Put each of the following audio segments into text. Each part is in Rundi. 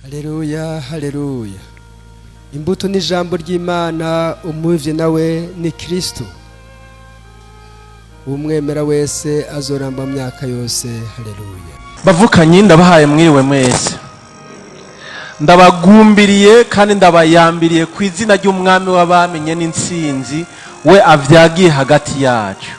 Haleluya, haleluya. Imbuto ni ijambo ry'Imana, umuvye nawe ni Kristo. Umwemera wese azoramba myaka yose. Haleluya. Bavukanye, ndabahaye mwiriwe mwese. Ndabagumbiriye kandi ndabayambiriye ku izina ry'Umwami w'abamenye n'intsinzi, we avyagiye hagati yacu.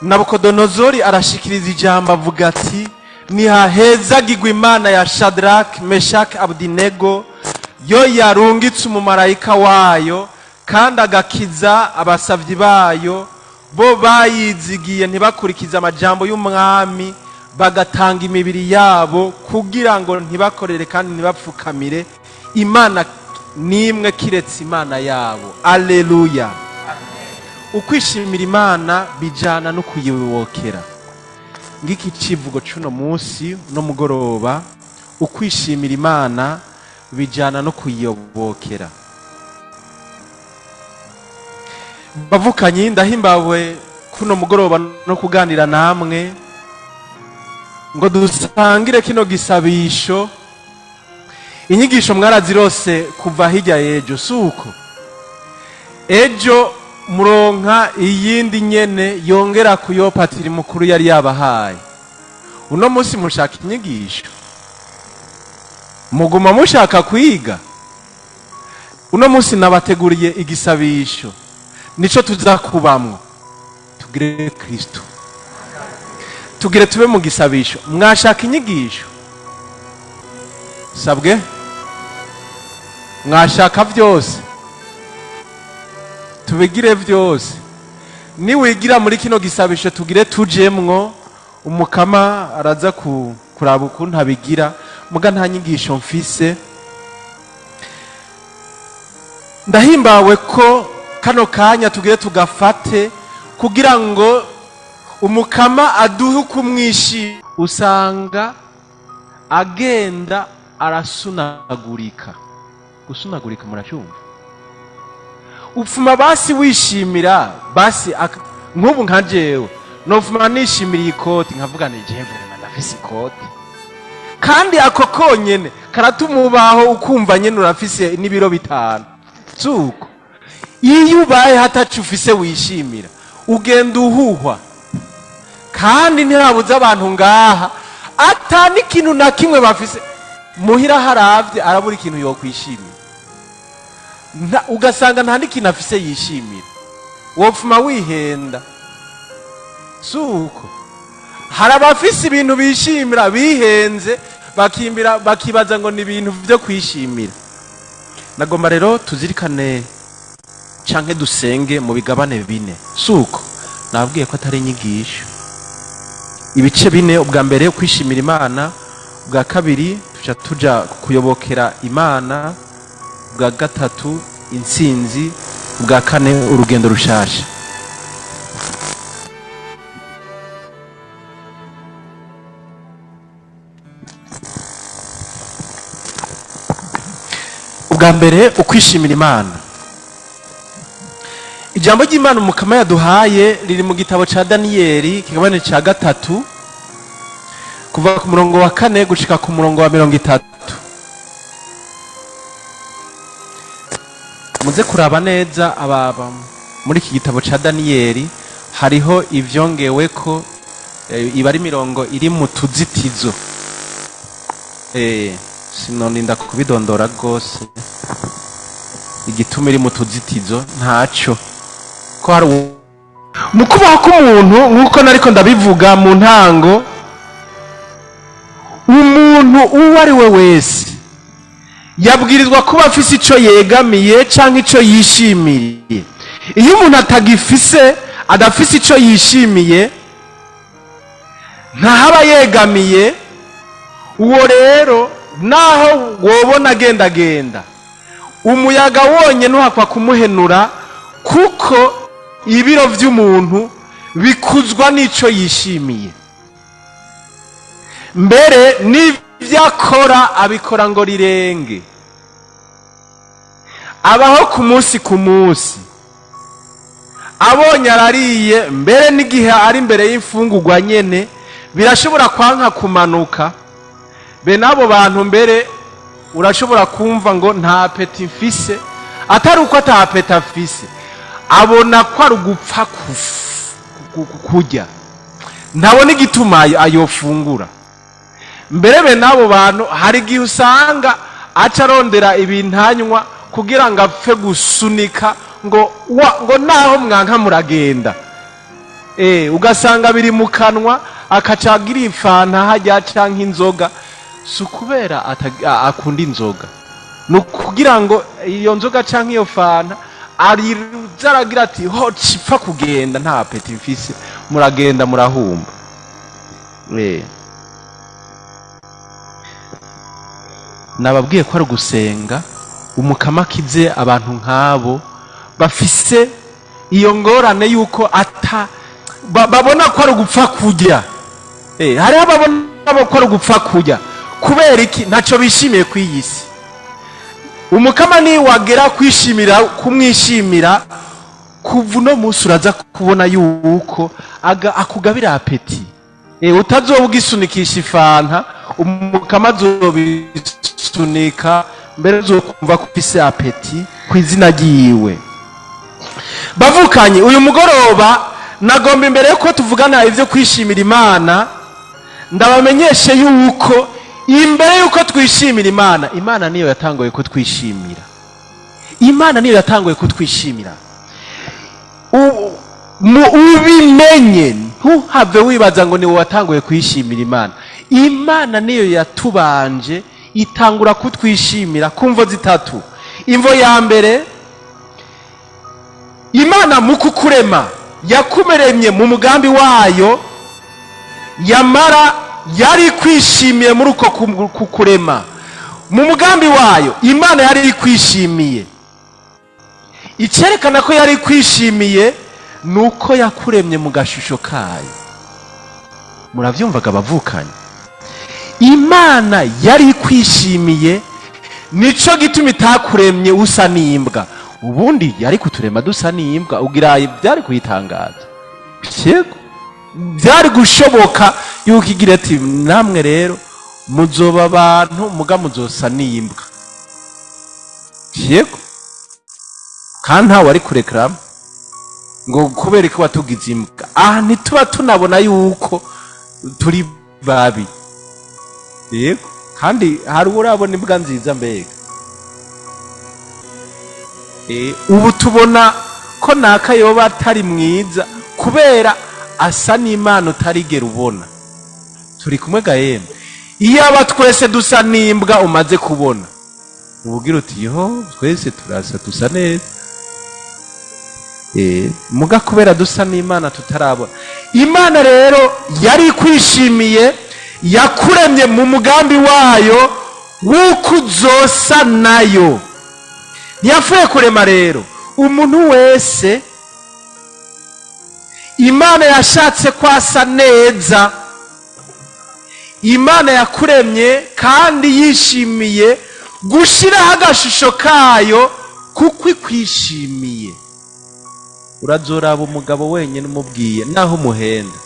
Nabukodonozori arashikiriza ijambo, avuga ati: "Nihahezagirwa Imana ya Shadrach, Meshach, Abdinego, yo yarungitse umumarayika wayo kandi agakiza abasavyi bayo, bo bayizigiye ntibakurikize amajambo y'umwami, bagatanga imibiri yabo kugira ngo ntibakorere kandi ntibapfukamire imana n'imwe kiretse Imana yabo." Aleluya! Ukwishimira Imana bijana no kuyibokera. Ngiki civugo c'uno munsi no mugoroba: ukwishimira Imana bijana no kuyobokera. Bavukanye, ndahimbawe kuno mugoroba no kuganira namwe ngo dusangire kino gisabisho. Inyigisho mwarazirose kuva hirya y'ejo, suko ejo muronka iyindi nyene yongera kuyo patiri mukuru yari yabahaye. Uno munsi mushaka inyigisho, muguma mushaka kwiga. Uno munsi nabateguriye igisabisho, nico tuzakubamwo. Tugire Kristo, tugire tube mu gisabisho. Mwashaka inyigisho, sabwe mwashaka byose, tubigire byose. Niwigira muri kino gisabisho tugire tujemwo, Umukama araza kuraba ukuntu abigira. Muga nta nyigisho mfise. Ndahimbawe ko kano kanya tugire tugafate kugira ngo Umukama aduhe ukumwishi. Usanga agenda arasunagurika. Gusunagurika muracyumva? Upfuma basi wishimira basi nk'ubu nka jewe nopfuma nishimira iyi koti, nkavuga ni jewe vraiment ndafise ikoti, kandi ako konyene karatuma ubaho, ukumva nyene urafise n'ibiro 5. Suko iyo ubaye hatacu ufise wishimira, ugenda uhuhwa. Kandi ntihabuze abantu ngaha ata n'ikintu na kimwe bafise muhira, haravye arabura ikintu yokwishimira. Ugasanga nta n'ikintu afise yishimira. Wopfuma wihenda, suko hari abafise ibintu bishimira bihenze, bakimbira bakibaza ngo ni ibintu vyo kwishimira. Nagomba rero tuzirikane canke dusenge mu bigabane bine. Suko nababwiye ko atari inyigisho. Ibice bine: ubwa mbere kwishimira Imana, ubwa kabiri tuca tuja kuyobokera Imana, ubwa gatatu intsinzi, ubwa kane urugendo rushasha. Ubwa mbere ukwishimira Imana. Ijambo ry'Imana Umukama yaduhaye riri mu gitabo ca Daniyeli, kigabane ca 3, kuva ku murongo wa 4 gushika ku murongo wa 30. Muze kuraba neza ababa muri iki gitabo ca Daniyeli, hariho ivyongeweko, iba ari mirongo iri mu tuzitizo. Sinoninda kubidondora rwose igituma iri mu tuzitizo, ntaco ko hari mu kubaho k'umuntu. Nk'uko nariko ndabivuga mu ntango, umuntu uwo ari we wese yabwirizwa kuba afise ico yegamiye canke ico yishimiye. Iyo umuntu atagifise, adafise ico yishimiye, ntahaba yegamiye. Uwo rero naho wobona agendagenda, umuyaga wonyene ntuhakwa kumuhenura, kuko ibiro vy'umuntu bikuzwa n'ico yishimiye. Mbere n'ivyo akora abikora ngo rirenge, abaho ku munsi ku munsi. Abonye arariye, mbere n'igihe ari imbere y'imfungurwa nyene birashobora kwanka kumanuka. Be n'abo bantu mbere urashobora kumva ngo nta appétit mfise, atari uko ata appétit afise, abona ko ari ugupfa kurya, ntabona igituma ayofungura. Mbere be n'abo bantu hari igihe usanga aca arondera ibintanywa kugira ngo apfe gusunika ngo ngo naho mwanka muragenda. Ugasanga biri mu kanwa, akaca agira ifanta hajya canke inzoga. Si ukubera akunda inzoga, ni ukugira ngo iyo nzoga canke iyo fanta ariza aragira ati: "Ho cipfa kugenda, nta appétit mfise, muragenda murahumba." Nababwiye ko ari ugusenga Umukama akize abantu nk'abo bafise iyo ngorane yuko ata babona ko ari ugupfa kurya. Hariho ababona ko ari ugupfa kurya. Kubera iki? Ntacyo bishimiye ku iyi si. Umukama niwagera kwishimira kumwishimira, kuva uno munsi uraza kubona yuko akugabira appétit. Utazoba ugisunikisha ifanta, Umukama azobisunika, mbere uzokumva ko ufise appétit ku izina ryiwe. Bavukanye, uyu mugoroba nagomba, imbere yuko tuvugana ibyo kwishimira Imana, ndabamenyeshe yuko imbere yuko twishimira Imana, Imana niyo yatanguye kutwishimira. Imana niyo yatanguye kutwishimira. Ubimenye, ntuhave wibaza ngo niwe watanguye kwishimira Imana. Imana niyo yatubanje itangura kutwishimira ku mvo zitatu. Imvo ya mbere, Imana mu kukurema yakumeremye mu mugambi wayo, yamara yari kwishimiye muri uko kukurema mu mugambi wayo. Imana yari kwishimiye. Icyerekana ko yari kwishimiye ni uko yakuremye mu gashusho kayo. Murabyumvaga abavukanye? Imana yari kwishimiye, nico gituma itakuremye usa n'imbwa. Ubundi yari kuturema dusa n'imbwa, ugira byari kuyitangaza? Yego, byari gushoboka yuko igira ati: "Namwe rero muzoba abantu, muga muzosa n'imbwa." Yego, kandi ntawe ari kurekaramo ngo kubera ko watugize imbwa. Aha ntituba tunabona yuko turi babi. Yego, kandi hari uwo urabona imbwa nziza mbega? Ubu tubona ko naka yoba atari mwiza kubera asa n'Imana utarigera ubona. Turi kumwe ga yemwe? Iyo aba twese dusa n'imbwa umaze kubona, ubwira uti: "Yo, twese turasa, dusa neza." Muga kubera dusa n'Imana tutarabona, Imana rero yari kwishimiye, yakuremye mu mugambi wayo w'uko uzosa nayo. Ntiyapfuye kurema rero umuntu wese, Imana yashatse ko asa neza. Imana yakuremye kandi yishimiye gushyiraho agashusho kayo kuko ikwishimiye. Urazoraba umugabo wenyine umubwiye naho umuhenda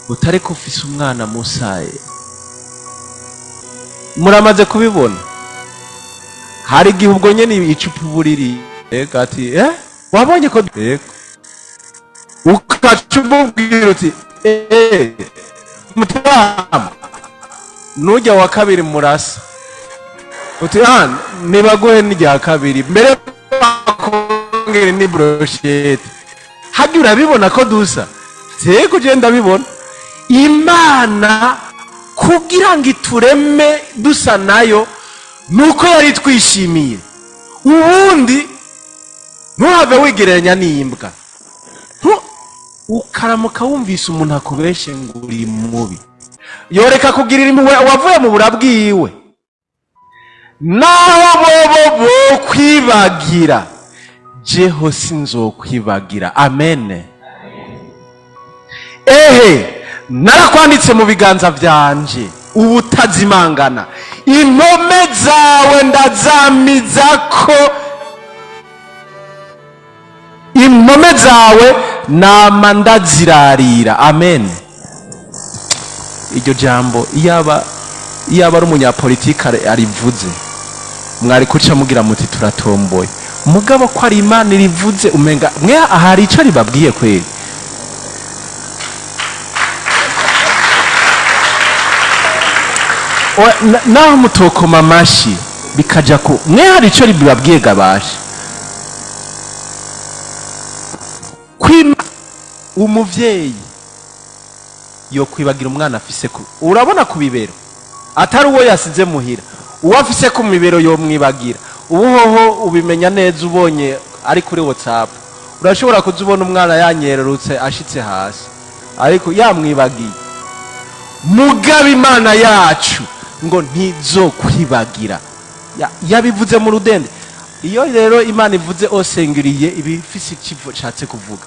utari ko ufise umwana musaye. Muramaze kubibona, hari igihe ubwo nyene icupa uburiri ega ati: "Eh, wabonye ko?" Yego, ukaca umubwira uti: "Eh, mutama, nujya wa kabiri murasa." Uti: "Ah, nibaguhe n'irya kabiri, mbere bakongere ni brochette." Hajya urabibona ko dusa? Yego, ugenda ndabibona. Imana kugira ngo itureme dusa nayo nuko yari twishimiye. Ubundi ntuhave wigereranya n'imbwa. Ukaramuka wumvise umuntu akubeshe ngo uri mubi, yoreka kugirira impuhwe wavuye mu bura bwiwe. Naho bobo bokwibagira, jeho sinzokwibagira. Amen. Ehe, narakwanditse mu biganza byanje ubutazimangana, impome zawe ndazamiza ko, impome zawe Nama ndazirarira. Amen. Iryo jambo iyaba ari umunyapolitike arivuze, mwari kuca mugira muti turatomboye. Mugabo ko ari Imana irivuze, umenga mwe ahari ico ribabwiye kweri. Naho mutokoma amashi bikaja ku mwe, hari ico ribabwiye gabasha kwima. Umuvyeyi yo kwibagira umwana afise ku, urabona, ku bibero, atari uwo yasize muhira, uwo afise ku mibero yomwibagira. Ubu hoho ubimenya neza ubonye ari kuri WhatsApp. Urashobora kuza ubona umwana yanyererutse ashitse hasi, ariko yamwibagiye. Mugaba Imana yacu ngo ntizokwibagira. Yabivuze mu rudende. Iyo rero Imana ivuze au singulier, ibifise ikivo nshatse kuvuga.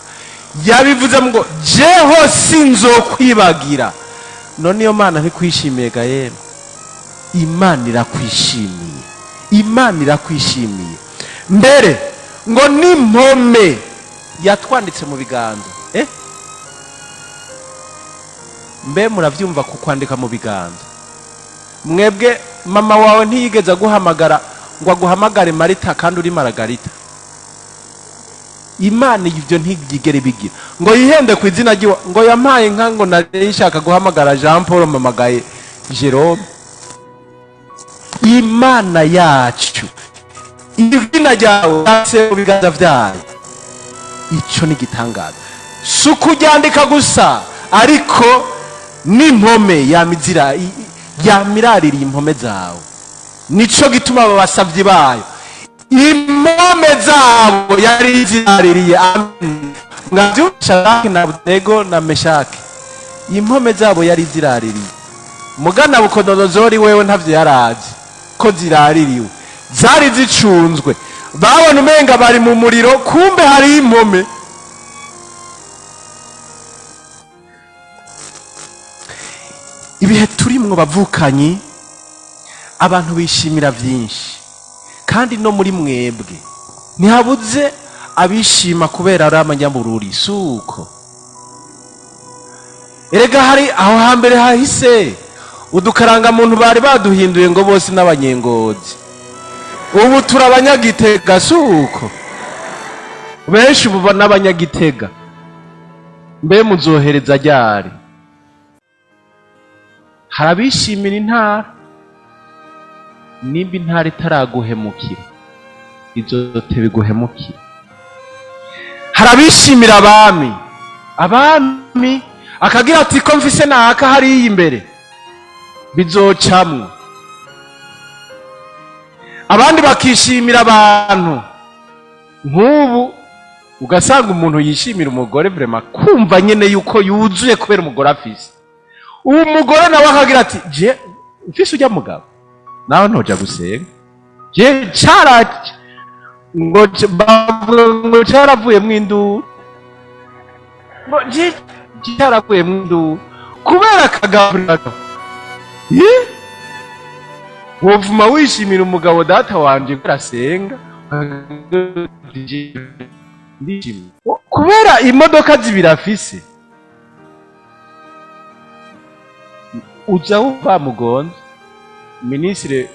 Yabivuze ngo jeho sinzokwibagira. None iyo Mana ntikwishimiye ga yemwe? Imana irakwishimiye, Imana irakwishimiye. Mbere ngo n'impome yatwanditse mu biganza. Mbe muravyumva ku kwandika mu biganza? Mwebwe mama wawe ntiyigeze aguhamagara ngo aguhamagare Marita kandi uri Maragarita. Imana ibyo ntibyigere bigira ngo yihende ku izina ry'iwa, ngo yampaye inka, ngo nari nshaka guhamagara Jean Paul, mpamagaye Jerome. Imana yacu izina ryawe yanditse mu biganza byayo. Icyo ni igitangaza. Si ukuryandika gusa, ariko n'impome yamizira yamiraririye impome zawe. Nico gituma aba basabyi bayo impome zabo yari ziraririye. Amen. Mwavyumva, Shadraki na Abednego na Meshaki, impome zabo yari ziraririye. Mugana Bukodonozori wewe ntavyo yarazi ko ziraririwe, zari zicunzwe. Babona umenga bari mu muriro, kumbe hari impome. Ibihe turimwo bavukanyi, abantu bishimira byinshi, kandi no muri mwebwe ntihabuze abishima kubera ari abanyabururi. Suko erega hari aho hambere hahise udukarangamuntu bari baduhinduye ngo bose n'abanyengozi, ubu turi abanyagitega. Suko benshi ubu n'abanyagitega. Mbe muzohereza ryari? Hari abishimira intara. Nimba intara itaraguhemukira, izoteba iguhemukira. Hari abishimira abami. Abami akagira ati ko mfise naka hariya imbere bizocamwo. Abandi bakishimira abantu. Nk'ubu ugasanga umuntu yishimira umugore, vraiment kumva nyene yuko yuzuye kubera umugore afise. Uwo mugore nawe akagira ati je mfise ujya mugabo nawe ntoja gusenga. Je cara ngo bavuga ngo caravuyemwo induru, ngo je caravuyemwo induru kubera akagabura. Ye wovuma wishimira umugabo, data wanje kubera asenga, ndishimye kubera imodoka zibiri afise. Uza wumva mugonze minisitiri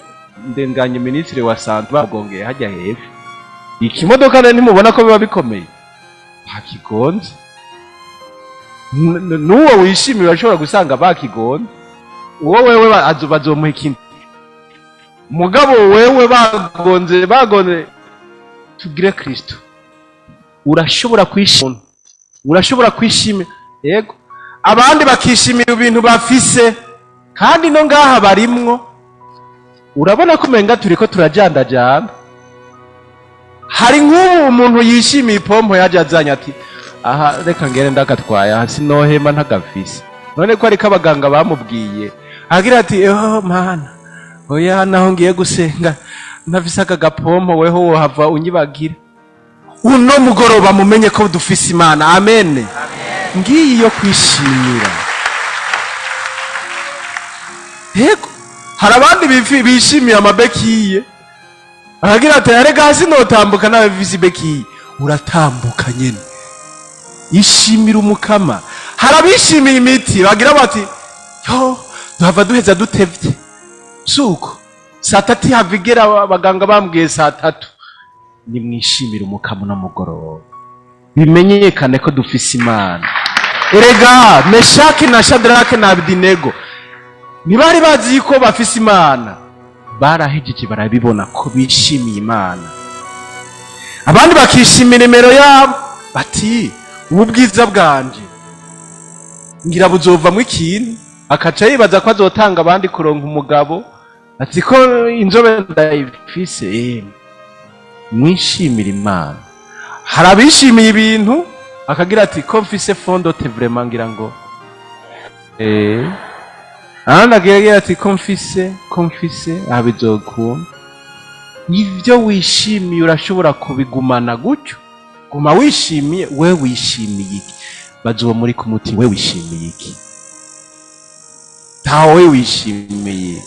ndenganye, minisitiri wa santé, bagongeye hajya hepfo ikimodoka. Rero ntimubona ko biba bikomeye bakigonze? N'uwo wishimira urashobora gusanga bakigonze. Uwo wewe bazomuha ikindi. Mugabo wewe bagonze, bagonze. Tugire Kristo. Urashobora kwishima, urashobora kwishimira. Yego, abandi bakishimira ibintu bafise, kandi no ngaha barimwo. Urabona ko umenga turiko turajandajanda. Hari nk'ubu umuntu yishimiye ipompo yaje azanye, ati aha reka ngere ndagatwaye, aha sinohema ntagafise. None ko ariko abaganga bamubwiye, agira ati oh mana, oya, naho ngiye gusenga ntafise aka gapompo, weho wohava unyibagira. Uno mugoroba mumenye ko dufise Imana. Amen. Ngiyi yo kwishimira. Yego, hari abandi bishimiye amabéquilles, aragira ati arega hasi notambuka nawe mfise ibéquille. Uratambuka nyene. Ishimira Umukama. Hari abishimiye imiti, bagira bati: "Yo, duhava duheza dutevye, suko saa tatu ihava igera, abaganga bambwiye saa tatu." Nimwishimire Umukama uno mugoroba, bimenyekane ko dufise Imana. Erega Meshaki na Shadrake na Abidinego ntibari bazi ko bafise Imana, barahejeje barabibona ko bishimiye Imana. Abandi bakishimira imero yabo, bati: "Ubu bwiza bwanje ngira buzovamwo ikintu." Akaca yibaza ko azotanga abandi kuronka umugabo, ati ko inzobe ndayifise. Mwishimire Imana. Hari abishimiye ibintu, akagira ati: "Ko mfise fond de teint, vraiment ngira ngo." Ahandi akagira ati: Ko mfise aha, bizokunda." Ibyo wishimiye urashobora kubigumana gutyo. Guma wishimiye. We wishimiye iki? Baza uwo muri kumuti: "We wishimiye iki?" Ntawe wishimiye,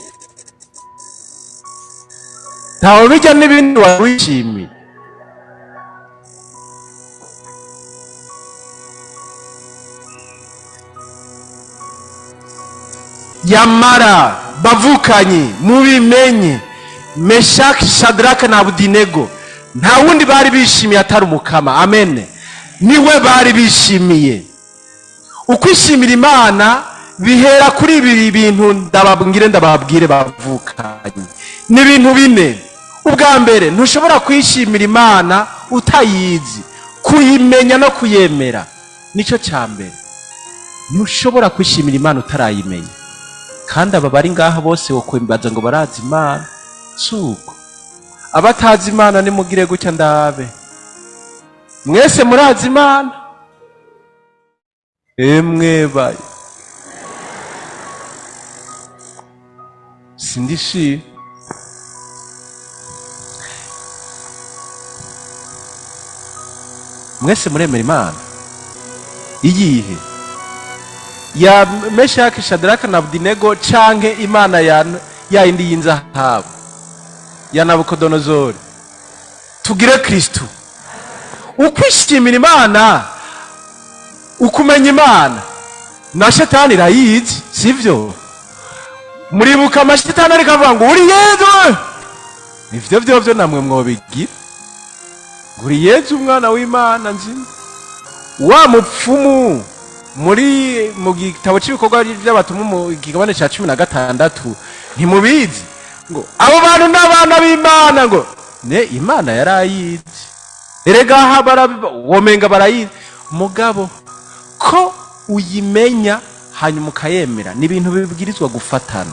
ntawe bijya n'ibindi wari wishimiye. Yamara bavukanye, mubimenye, Meshaki, Shadraka na Abudinego nta wundi bari bishimiye atari Umukama. Amen. Niwe bari bishimiye. Ukwishimira Imana bihera kuri ibi bintu ndababwire, ndababwire bavukanye, ni ibintu bine. Ubwa mbere, ntushobora kwishimira Imana utayizi. Kuyimenya no kuyemera nicyo cya mbere. Ntushobora kwishimira Imana utarayimenya. Kandi aba bari ngaha bose wokwimbaza ngo barazi Imana, suko? Abatazi Imana nimugire gutya ndabe. Mwese murazi Imana? Emwe baye, sindishimye. Mwese muremera Imana iyihe? Ya Meshaki, Shadraka na Abudinego, canke Imana ya yindi y'inzahabu ya Nabukodonozori? Tugire Kristu. Ukwishimira Imana, ukumenya Imana, na shetani irayizi, sivyo? Muribuka amashetani ariko avuga ngo: "Uri Yezu." Nivyo vyovyo namwe mwobigira ngo: "Uri Yezu, umwana w'Imana nzima." Wa mupfumu muri mu gitabo cy'ibikorwa by'abatumwa mu kigabane cya 16, ntimubizi? Ngo abo bantu n'abana b'Imana, ngo ne Imana yarayizi. Erega aha womenga barayizi, mugabo ko uyimenya hanyuma ukayemera ni ibintu bibwirizwa gufatana.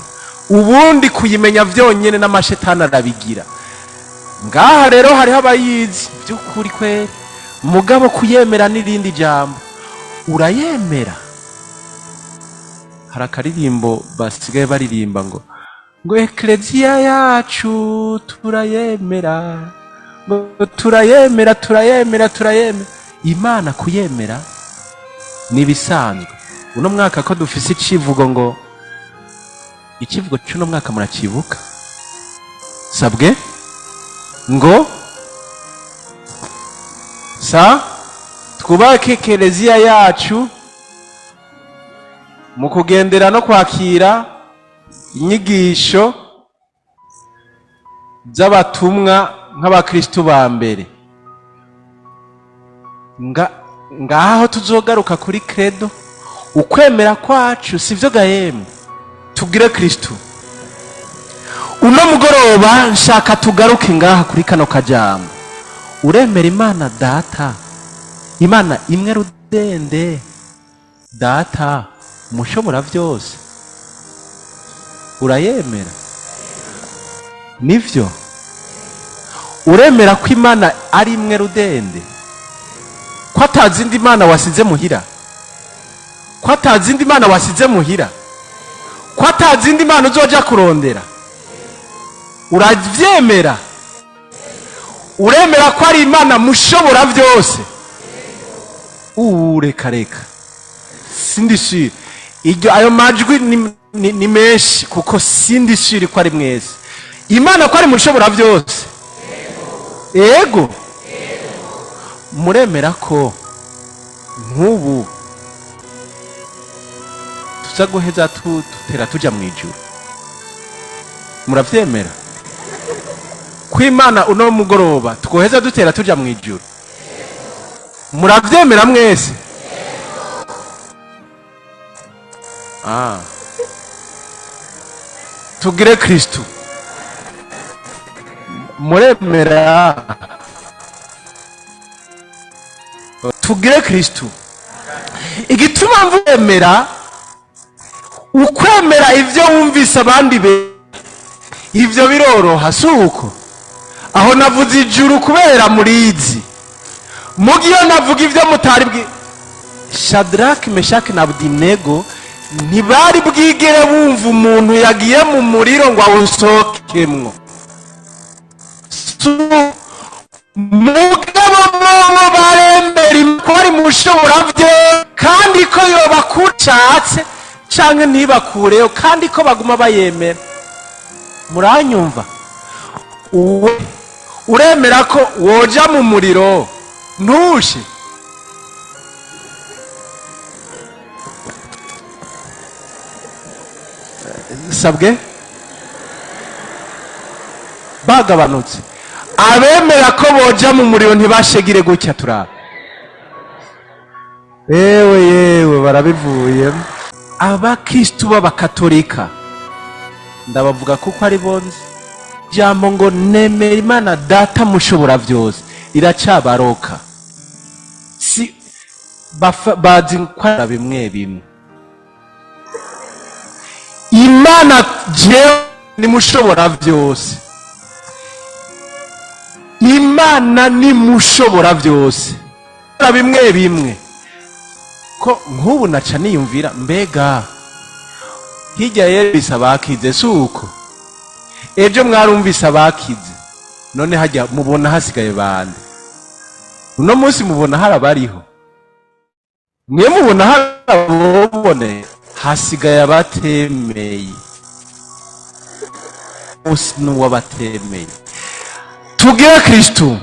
Ubundi kuyimenya byonyine n'amashetani arabigira. Ngaha rero hariho abayizi by'ukuri kweri, mugabo kuyemera n'irindi jambo. Urayemera? Hari akaririmbo basigaye baririmba ngo ekleziya yacu turayemera, ngo turayemera, turayemera, turayemera. Imana kuyemera ni ibisanzwe. Uno mwaka ko dufise icivugo, ngo ikivugo cy'uno mwaka murakibuka? Sabwe ngo sa twubake keleziya yacu mu kugendera no kwakira inyigisho z'abatumwa nk'abakristu ba mbere. Ngaho tuzogaruka kuri credo, ukwemera kwacu, sivyo gahemwe? Tubwire Kristu. Uno mugoroba nshaka tugaruke ngaha kuri kano kajambo: uremera Imana Data, Imana imwe rudende, Data mushobora byose? Urayemera? Nivyo? Uremera ko Imana ari imwe rudende, ko atazindi mana wasize muhira, ko atazindi mana wasize muhira, ko atazindi mana uzoja kurondera? Uravyemera? Uremera ko ari Imana mushobora byose? Reka reka, sindi sure. Iryo ayo majwi ni menshi, kuko sindi sure ko ari mwese. Imana ko ari mushobora byose? Ego. Muremera ko Nk'ubu tuza guheza tutera tuja mu ijuru. Muravyemera ko Imana uno mugoroba twoheza dutera tuja mu ijuru? Muravyemera mwese? Ah. Tugire Kristu. Muremera tugire Kristu. Igituma mvemera, ukwemera ivyo wumvise abandi be, ivyo biroroha, si uko? Aho navuze ijuru kubera murizi, mugiyo navuga ivyo mutari bwi. Shadrach, Meshach na Abednego ntibari bwigere bumva umuntu yagiye mu muriro ngo awusohokemwo. Mugabo bobo barembera ko ari mushobora byo, kandi ko yobakucatse canke ntibakureyo, kandi ko baguma bayemera. Muranyumva? Uwe uremera ko woja mu muriro ntushe? Sabwe bagabanutse. Abemera ko boja mu muriro ntibashegire gutya turaba. Yewe yewe, barabivuyemo. Abakristu b'abakatolika ndabavuga kuko ari bonzi. Jambo ngo nemera Imana data mushobora byose iracabaroka. Si bazi ko bimwe bimwe. Imana jewe ni mushobora byose. Imana ni mushobora byose. Bimwe bimwe. Ko nk'ubu naca niyumvira, mbega hirya yebisa abakize, si uko? Ejo mwarumvise abakize, none hajya mubona hasigaye bande? Uno munsi mubona hari abariho? Mwe mubona hari abobone? Hasigaye abatemeye. Usi n'uwabatemeye. Tugire Kristu.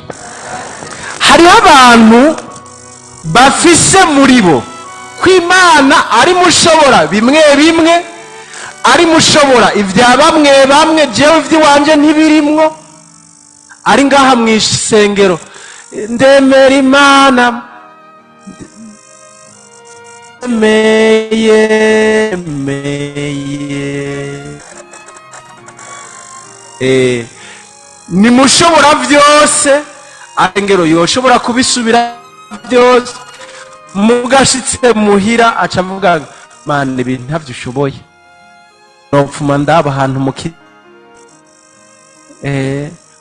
Hariho abantu bafise muri bo ko Imana ari mushobora bimwe bimwe, ari mushobora ibya bamwe bamwe, jewe iby'iwanje ntibirimwo. Ari ngaha mu isengero, ndemera Imana, meye meye, ni mushobora byose, arengero yoshobora kubisubira byose. Mugashitse muhira aca avuga, Mana ibi ntavyo ushoboye, nopfuma ndaba ahantu muki,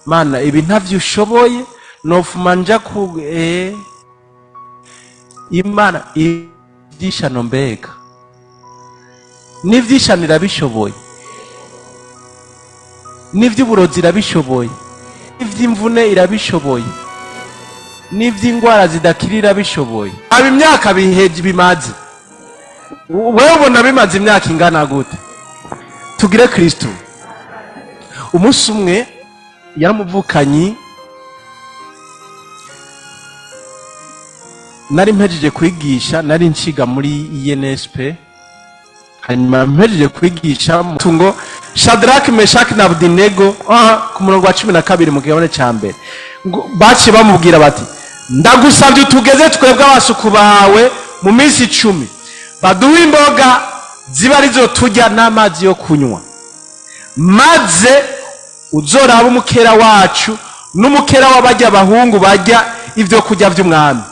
Mana ibi ntavyo ushoboye, nopfuma nja ku, Imana ivyishano mbega n'ivyishano irabishoboye, n'ivy'uburozi irabishoboye, n'ivy'imvune irabishoboye, n'ivy'ingwara zidakira irabishoboye. Aba imyaka biheje bimaze, wewe ubona bimaze imyaka ingana gute? Tugire Kristu. Umunsi umwe yaramuvukanyi, nari mpejeje kwigisha, nari nshiga muri INSP, hanyuma mpejeje kwigisha ngo Shadrach, Meshach na Abednego, ku murongo wa 12 mu kigabane ca mbere, ngo baciye bamubwira bati, ndagusabye utugeze twebwe abasuku bawe mu minsi 10, baduhe imboga ziba arizo turya n'amazi yo kunywa, maze uzoraba umukera wacu n'umukera w'abajya abahungu bajya ibyo kurya by'umwami,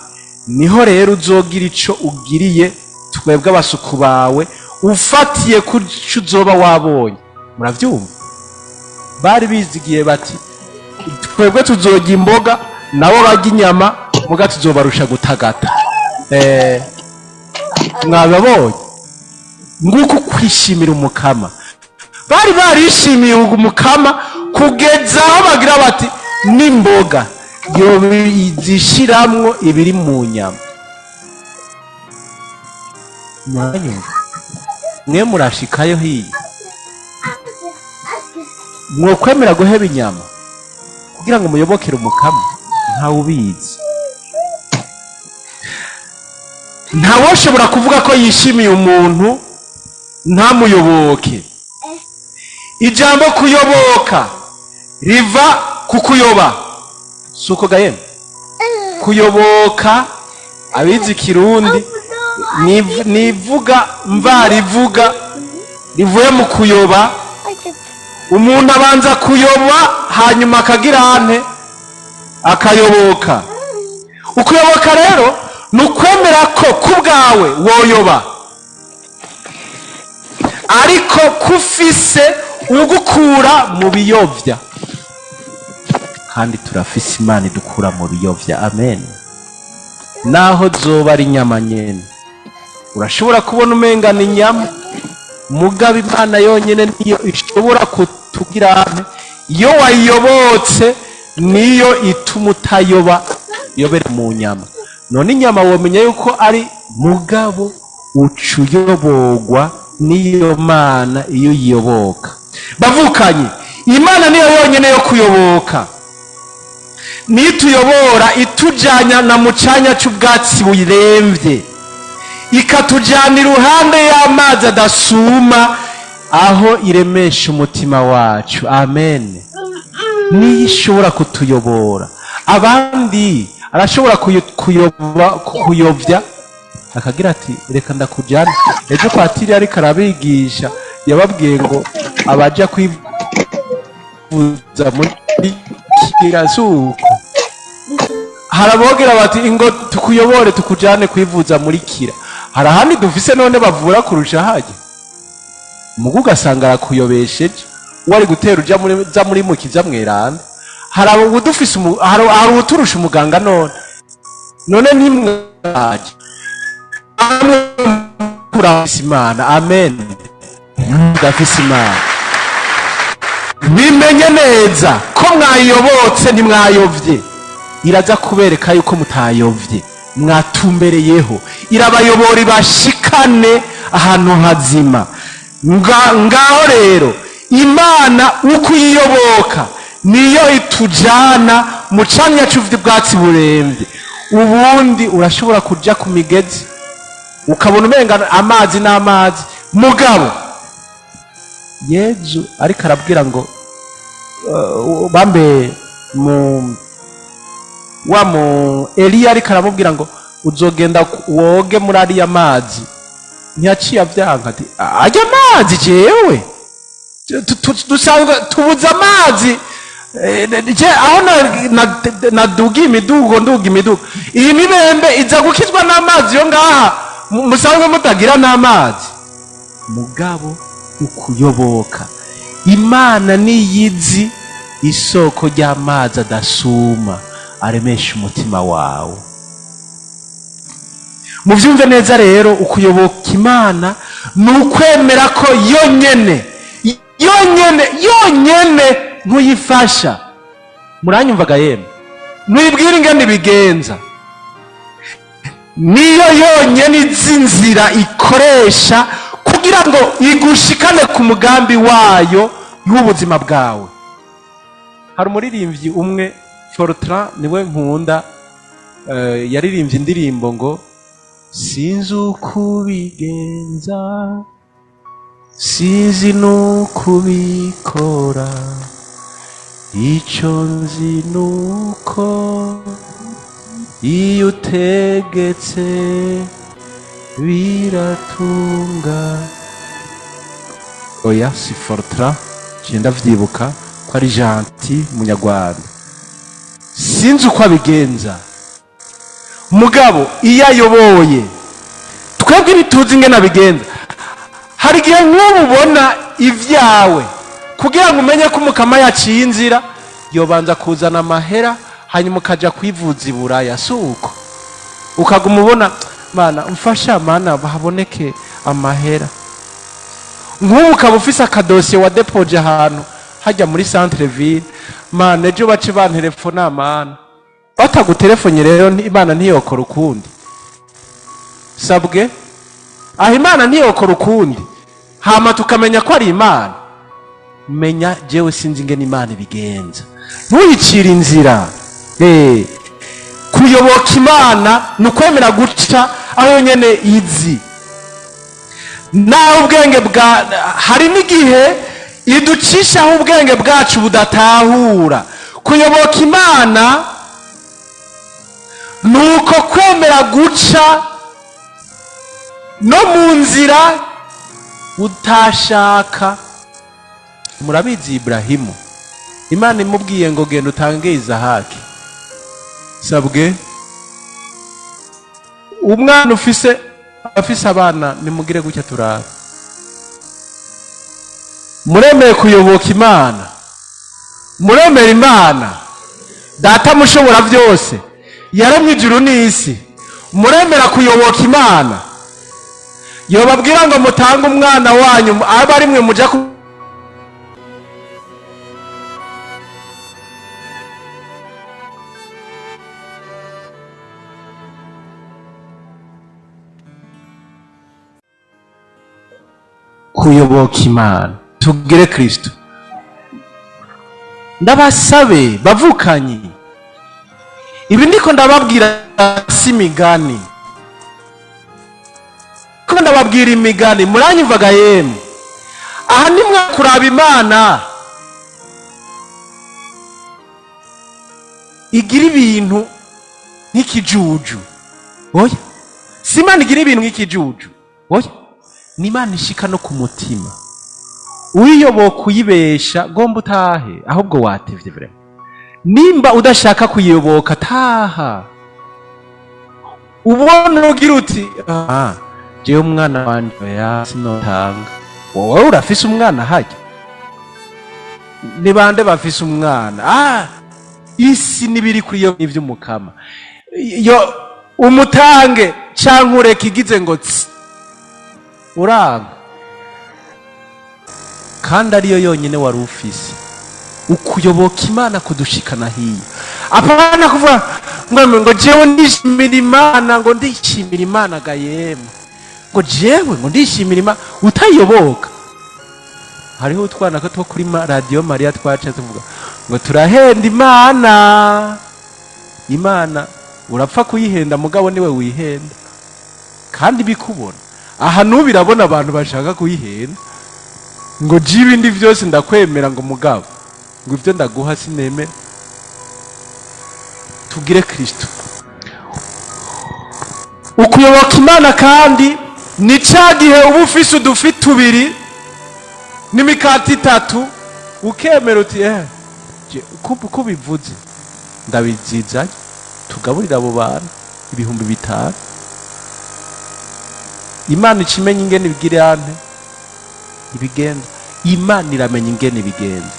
niho rero uzogira ico ugiriye twebwe abasuku bawe, ufatiye ku cyo uzoba wabonye. Muravyumva? Bari bizigiye bati, twebwe tuzorya imboga nabo barya inyama, muga tuzobarusha gutagata. Mwababonye? Nguko kwishimira umukama. Bari barishimiye umukama kugeza aho bagira bati, n'imboga yobizishiramwo ibiri mu nyama. Mwanyumva? Mwe murashikayo hiya, mwokwemera guheba inyama kugira ngo muyobokere umukama? Ntawe ubizi. Ntawoshobora kuvuga ko yishimiye umuntu ntamuyoboke. Ijambo kuyoboka riva ku kuyoba, si uko gahembe? Kuyoboka, abizi Kirundi, nivuga mvarivuga rivuye mu kuyoba. Umuntu abanza kuyoba, hanyuma akagira ante? Akayoboka. Ukuyoboka rero ni ukwemera ko ku bwawe woyoba, ariko kufise ugukura mu biyovya. Kandi turafise Imana idukura mu biyovya, amen. Naho zoba ari inyama nyene, urashobora kubona umenga ni inyama, mugabo Imana yonyene niyo ishobora kutugira. Iyo wayiyobotse, niyo ituma utayoba, yobere mu nyama. None inyama womenya yuko ari mugabo uca uyoborwa n'iyo Mana iyo uyiyoboka. Bavukanye, Imana niyo yonyene yo kuyoboka, niyo ituyobora, itujyana na mu canya cy'ubwatsi buremvye, ikatujyana iruhande y'amazi adasuma, aho iremesha umutima wacu, amen. Niyo ishobora kutuyobora. Abandi arashobora kuyoba, kuyobya, akagira ati: "Reka ndakujyana." Ejo patiri ariko arabigisha, yababwiye ngo abaja kwivuza muri kirasuko, harabogera bati: "Ingo tukuyobore, tukujyane kwivuza muri Kira." Hari ahandi dufise none bavura kurusha hajya? Mugu ugasanga arakuyobesheje, wari gutera uja muri za muri Mukiza Mweranda. Hari abo dufise hari uwuturusha umuganga none? None ntimwaje amwe kurafise Imana, amen. Ndafise Imana. Bimenye neza ko mwayobotse, ntimwayovye. Iraza kubereka yuko mutayovye, mwatumbereyeho. Irabayobora, ibashikane ahantu hazima. Ngaho rero, Imana uko uyiyoboka niyo itujana mu camya c'ubwatsi buremvye. Ubundi urashobora kuja ku migezi, ukabona umenga amazi n'amazi, mugabo Yezu ariko arabwira ngo bambe mu wa mu Eliya, ariko aramubwira ngo: "Uzogenda woge muri ariya mazi." Ntiyaciye avyanka ati: "Ajya amazi jewe dusanzwe tubuze amazi." Je aho naduga imidugo, nduga imidugo, iyi mibembe iza gukizwa n'amazi yo ngaha musanzwe mutagira n'amazi. Mugabo ukuyoboka Imana niyizi isoko ry'amazi adasuma aremesha umutima wawe. Muvyumve neza rero, ukuyoboka Imana ni ukwemera ko yonyene, yonyene, yonyene ntuyifasha. Muranyumvaga yemwe? Ntuyibwira ingene ibigenza. Niyo yonyene izi inzira ikoresha kugira ngo igushikane ku mugambi wayo w'ubuzima bwawe. Hari umuririmbyi umwe, Fortran, niwe nkunda, yaririmbye indirimbo ngo: "Sinzi uko ubigenza, sinzi n'uko ubikora, icyo nzi nuko iyo utegetse biratunga." Oya, si Fortran, je ndavyibuka ko ari Gentil Munyarwanda. Sinzi uko abigenza, mugabo iyo ayoboye, twebwe ntituzi ingene abigenza. Hari igihe nk'ubu ubona ibyawe, kugira ngo umenye ko Umukama yaciye inzira, yobanza kuzana amahera, hanyuma ukaja kwivuza i Buraya, si uko? Ukaguma ubona: "Mana mfasha, Mana haboneke amahera." Nk'ubu ukaba ufise akadosiye wa déposé ahantu hajya muri centre ville: "Mana, ejo bace bantelefona." Mana batagutelefone rero, Imana ntiyokora ukundi. Sabwe aho, Imana ntiyokora ukundi, hama tukamenya ko ari Imana. Menya jewe sinzi ingene Imana ibigenza, ntuyicire inzira. Kuyoboka Imana ni ukwemera guca. Aho nyene izi naho ubwenge bwa hari n'igihe iducishaho ubwenge bwacu budatahura. Kuyoboka Imana ni uko kwemera guca no mu nzira utashaka. Murabizi, Iburahimu, Imana imubwiye ngo genda utange Izahaki, sabwe umwana ufise, afise abana, nimugire gutya turabe. Muremeye kuyoboka Imana? Muremera Imana Data mushobora byose yaremye ijuru n'isi? Muremera kuyoboka Imana yobabwira ngo mutange umwana wanyu, abe ari mwe muja kuyoboka Imana? Tugire Kristo. Ndabasabe bavukanyi, ibi ndiko ndababwira si imigani, ko ndababwira imigani muranyumvaga. Yemwe, aha nimwe kuraba Imana igira ibintu nk'ikijuju. Oya, si Imana igira ibintu nk'ikijuju, oya, ni Imana ishika no ku mutima. Uyiyoboka uyibesha, gomba utahe, ahubwo watevye vraiment. Nimba udashaka kuyiyoboka, taha. Ubona ugira uti: "Ah, jewe umwana wanje, oya, sinotanga." Wowe urafise umwana hajya? Ni bande bafise umwana? Ah, isi n'ibiri kuri yo n'ivy'Umukama. Yo umutange canke ureke, igize ngo tsi, uranga, kandi ariyo yonyine wari ufise. Ukuyoboka Imana kudushikana hiyo, apana kuvuga ngo jewe ndishimira Imana, ngo ndishimira Imana ga yemwe, ngo jewe ngo ndishimira Imana utayoboka. Hariho utwana ko two kuri Radiyo Mariya twaca tuvuga ngo turahenda Imana. Imana urapfa kuyihenda, mugabo niwe wihenda, kandi bikubona aha n'ubu irabona abantu bashaka kuyihenda, ngo je ibindi byose ndakwemera, ngo mugabo ngo ibyo ndaguha sinemera. Tugire Kristo. Ukuyoboka Imana kandi ni cya gihe uba ufise udufi tubiri n'imikati itatu, ukemera uti: Ko ubivuze ndabizizanye, tugaburira abo bantu 5000." Imana ica imenya ingene ibigira ante ibigenza. Imana iramenya ingene ibigenza.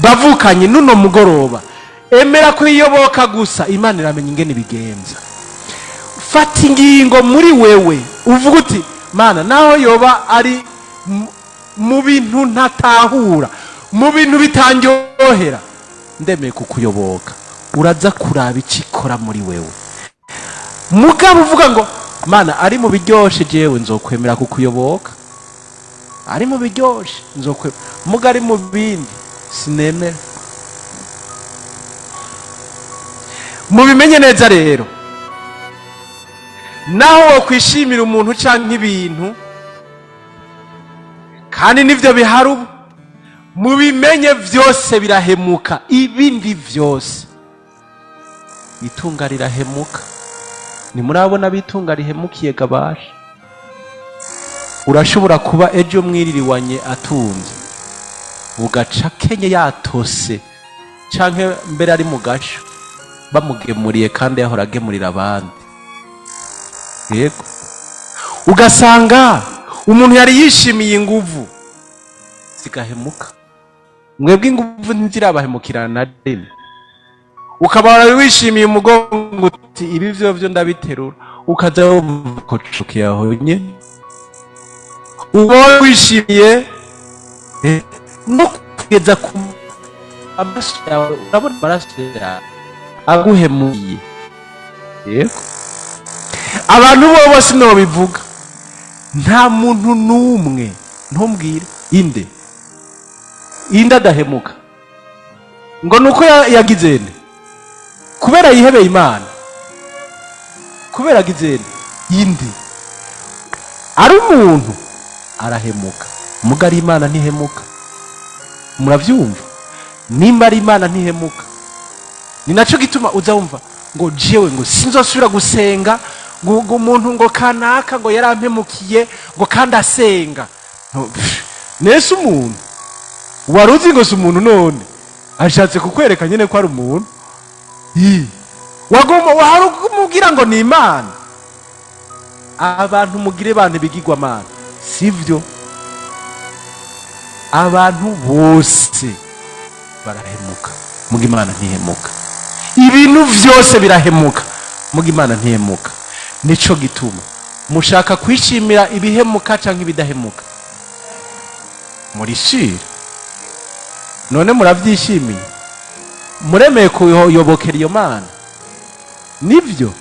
Bavukanye, n'uno mugoroba emera kuyiyoboka gusa, Imana iramenya ingene ibigenza. Fata ingingo muri wewe, uvuga uti: "Mana, naho yoba ari mu bintu ntatahura, mu bintu bitandyohera, ndemeye kukuyoboka." Uraza kuraba icyo ikora muri wewe. Mugabo uvuga ngo: "Mana, ari mu biryoshe jewe nzokwemera kukuyoboka, ari mu biryoshe nzokwemera, muga ari mu bindi sinemera." Mubimenye neza rero, naho wokwishimira umuntu canke ibintu, kandi nivyo bihari ubu, mubimenye vyose birahemuka. Ibindi vyose, itunga rirahemuka. Ntimurabona abitunga rihemukiye gabasha? Urashobora kuba ejo mwiririwanye atunze, ugaca kenye yatose, canke mbere ari mu gasho bamugemuriye, kandi yahora agemurira abandi. Yego, ugasanga umuntu yari yishimiye inguvu zigahemuka. Mwebwe inguvu ntizirabahemukirana na rimwe? Ukaba wari wishimiye umugongo, uti: "Ibi vyo vyo ndabiterura," ukaza wumva ko cuki yahonye. Uba wishimiye no kugeza ku amaraso yawe, urabona amaraso yawe aguhemuye. Yego, abantu bo bose sinobivuga, nta muntu n'umwe ntumbwire inde inde adahemuka, ngo nuko yagize nde, kubera yihebeye Imana, kubera agize nde inde. Ari umuntu arahemuka, muga ari Imana ntihemuka. Muravyumva? Nimba ari Imana ntihemuka. Ni naco gituma uza wumva ngo jewe ngo sinzosubira gusenga, ngo umuntu ngo kanaka ngo yarampemukiye, ngo kandi asenga. No, pff, nese umuntu wari uzi ngo si umuntu, none ashatse kukwereka nyine ko ari umuntu. Ii. Waguma wari umubwira ngo ni Imana. Abantu mugire bantu ibigirwamana, sivyo? Abantu bose barahemuka, muga Imana ntihemuka. Ibintu vyose birahemuka, muga Imana ntihemuka. Nico gituma mushaka kwishimira ibihemuka canke ibidahemuka murishira. None muravyishimiye? Muremeye kuyobokera iyo Mana? Nivyo,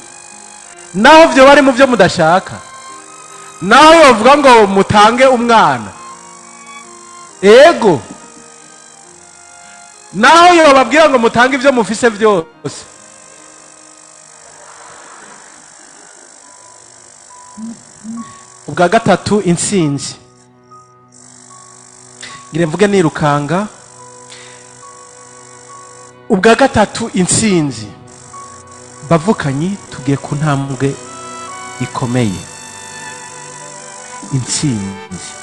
naho vyo bari mu byo mudashaka, naho yovuga ngo mutange umwana, ego, naho yobabwira ngo mutange ibyo mufise byose. Ubwa gatatu, intsinzi. Ngire mvuge nirukanga. Ubwa gatatu, intsinzi. Bavukanyi, tugiye ku ntambwe ikomeye, intsinzi.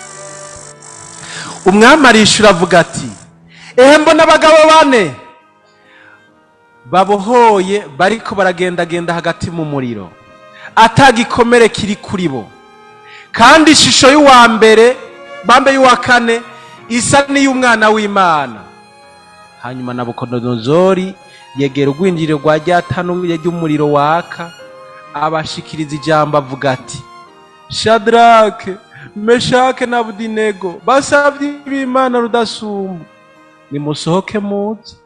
Umwami arishura avuga ati: "Ehe, mbona abagabo bane babohoye bariko baragendagenda hagati mu muriro, atagikomere kiri kuri bo, kandi ishusho y'uwa mbere bambe y'uwa kane isa n'iy'umwana w'Imana." Hanyuma Nabukodonozori yegera urwinjiriro rwa rya tanu ry'umuriro waka, abashikiriza ijambo avuga ati: "Shadrake, Meshake na Abudinego, basavye b'Imana Rudasumba, nimusohoke muze."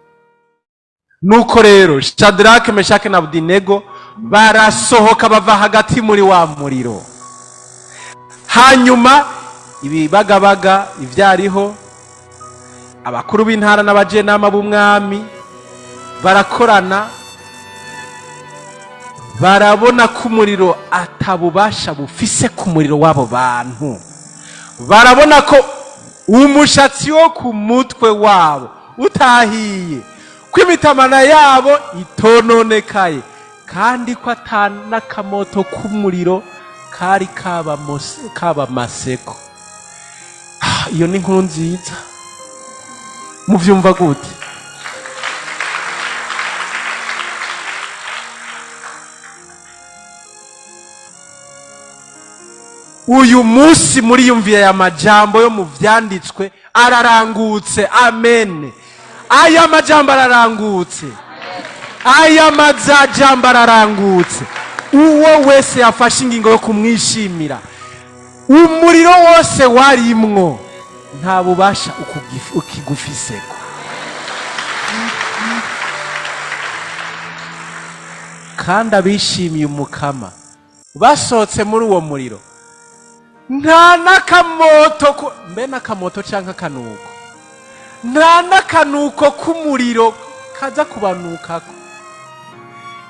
Nuko rero Shadrake, Meshake na Abudinego barasohoka bava hagati muri wa muriro. Hanyuma ibibagabaga ivyariho, abakuru b'intara n'abajenama b'umwami barakorana, barabona ko umuriro atabubasha bufise ku muriro w'abo bantu. Barabona ko umushatsi wo ku mutwe wabo utahiye, ko imitamana yabo itononekaye, kandi ko ata n'akamoto k'umuriro kari kabamaseko. Iyo ni inkuru nziza. Muvyumva gute? Uyu munsi muriyumviye aya majambo yo mu vyanditswe ararangutse. Amen. Aya majambo ararangutse, aya majambo ararangutse. Uwo wese yafashe ingingo yo kumwishimira, umuriro wose warimwo nta bubasha ukigufiseko. Kandi abishimiye Umukama basohotse muri uwo muriro, nta n'akamoto mbe n'akamoto canke akanuko, nta n'akanuko k'umuriro kaza kubanukako.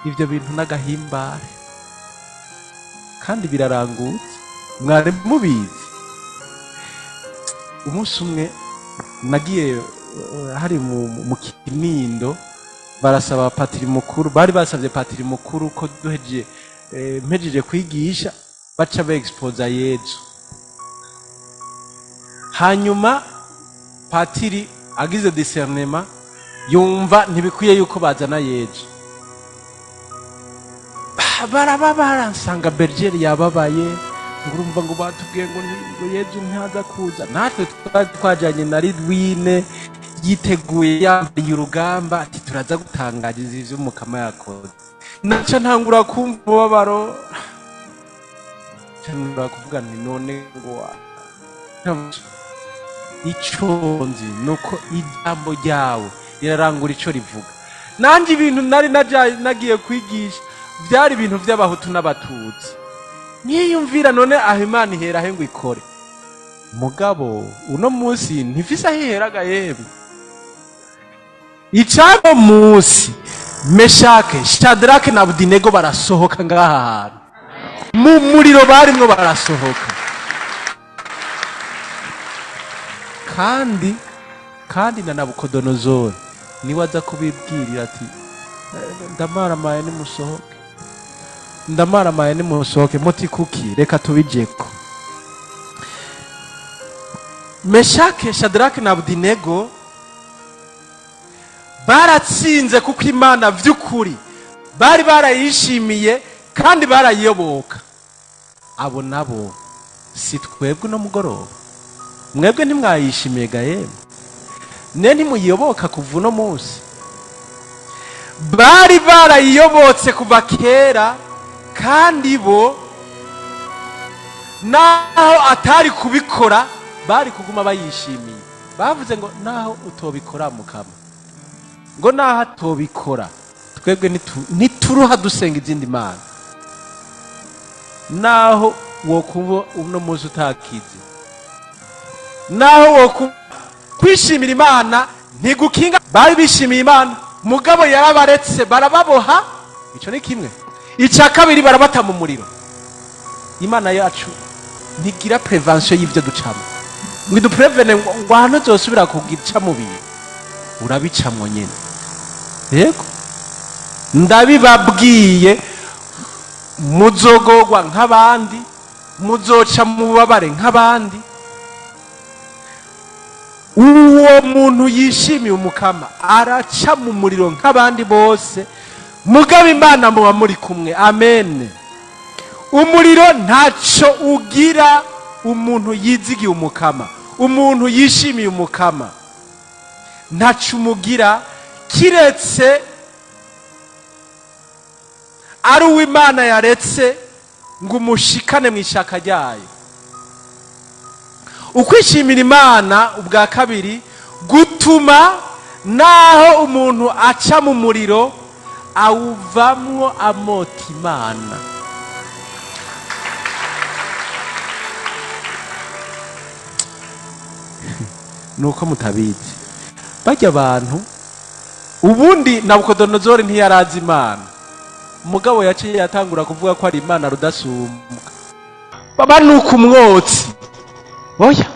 Ibyo bintu n'agahimbare, kandi birarangutse. Mwari mubizi? Umunsi umwe nagiye hari mu Kinindo, barasaba patiri mukuru, bari basabye patiri mukuru ko duhejeje, mpejeje kwigisha, baca ba-exposa Yezu. Hanyuma patiri agize discernement, yumva ntibikwiye yuko bazana Yezu. Barababara, nsanga bergere yababaye, ngo urumva ngo batubwiye ngo Yezu ntaza kuza. Natwe twari twajanye na Ridwine, yiteguye, yambaye urugamba, ati turaza gutangariza ivyo Umukama yakoze. Naca ntangura kumva umubabaro, nca ntangura kuvuga nti none ngo ico nzi nuko ijambo ryawe rirarangura ico rivuga. Nanjye ibintu nari nagiye kwigisha byari ibintu by'Abahutu n'Abatutsi. Niyumvira none aho Imana ihera he ngo ikore? Mugabo uno munsi ntifise aho iheraga. Yemwe, icano munsi Meshake, Shadrake na Abudinego barasohoka ngaha hantu mu muriro barimwo, barasohoka. Kandi na Nabukodonozori niwe aza kubibwirira ati: "Ndamaramaye, nimusohoke, ndamaramaye, nimusohoke." Muti kuki? Reka tubijeko. Meshake, Shadrake na Abudinego baratsinze kuko Imana vy'ukuri bari barayishimiye kandi barayiyoboka. Abo nabo si twebwe uno mugoroba? Mwebwe ntimwayishimiye ga yemwe? Ne ntimuyiyoboka kuva uno munsi? Bari barayiyobotse kuva kera, kandi bo naho atari kubikora bari kuguma bayishimiye. Bavuze ngo: "Naho utobikora, Mukama," ngo naho atobikora, twebwe ntituruha dusenga izindi mana. Naho wokumva uno munsi utakize, naho wokumva kwishimira Imana ntigukinga. Bari bishimiye Imana, mugabo yarabaretse barababoha. Icyo ni kimwe. Icya kabiri, barabata mu muriro. Imana yacu ntigira prévention y'ibyo ducamo ngo iduprevene ngo ahantu uzosubira kugica mu bintu urabicamwo nyene. Yego, ndabibabwiye, muzogogwa nk'abandi, muzoca mu bubabare nk'abandi. Uwo muntu yishimiye Umukama araca mu muriro nk'abandi bose, mugabo Imana muba muri kumwe. Amen. Umuriro ntacyo ugira umuntu yizigiye Umukama. Umuntu yishimiye Umukama ntacyo umugira, kiretse ari uw'Imana yaretse ngo umushikane mu ishaka ryayo. Ukwishimira Imana ubwa kabiri gutuma naho umuntu aca mu muriro awuvamwo amota Imana. Nuko mutabizi, bajya abantu ubundi Nabukodonozori ntiyarazi Imana, mugabo yaciye yatangura kuvuga ko ari Imana rudasumbwa. Baba nuko umwotsi, oya,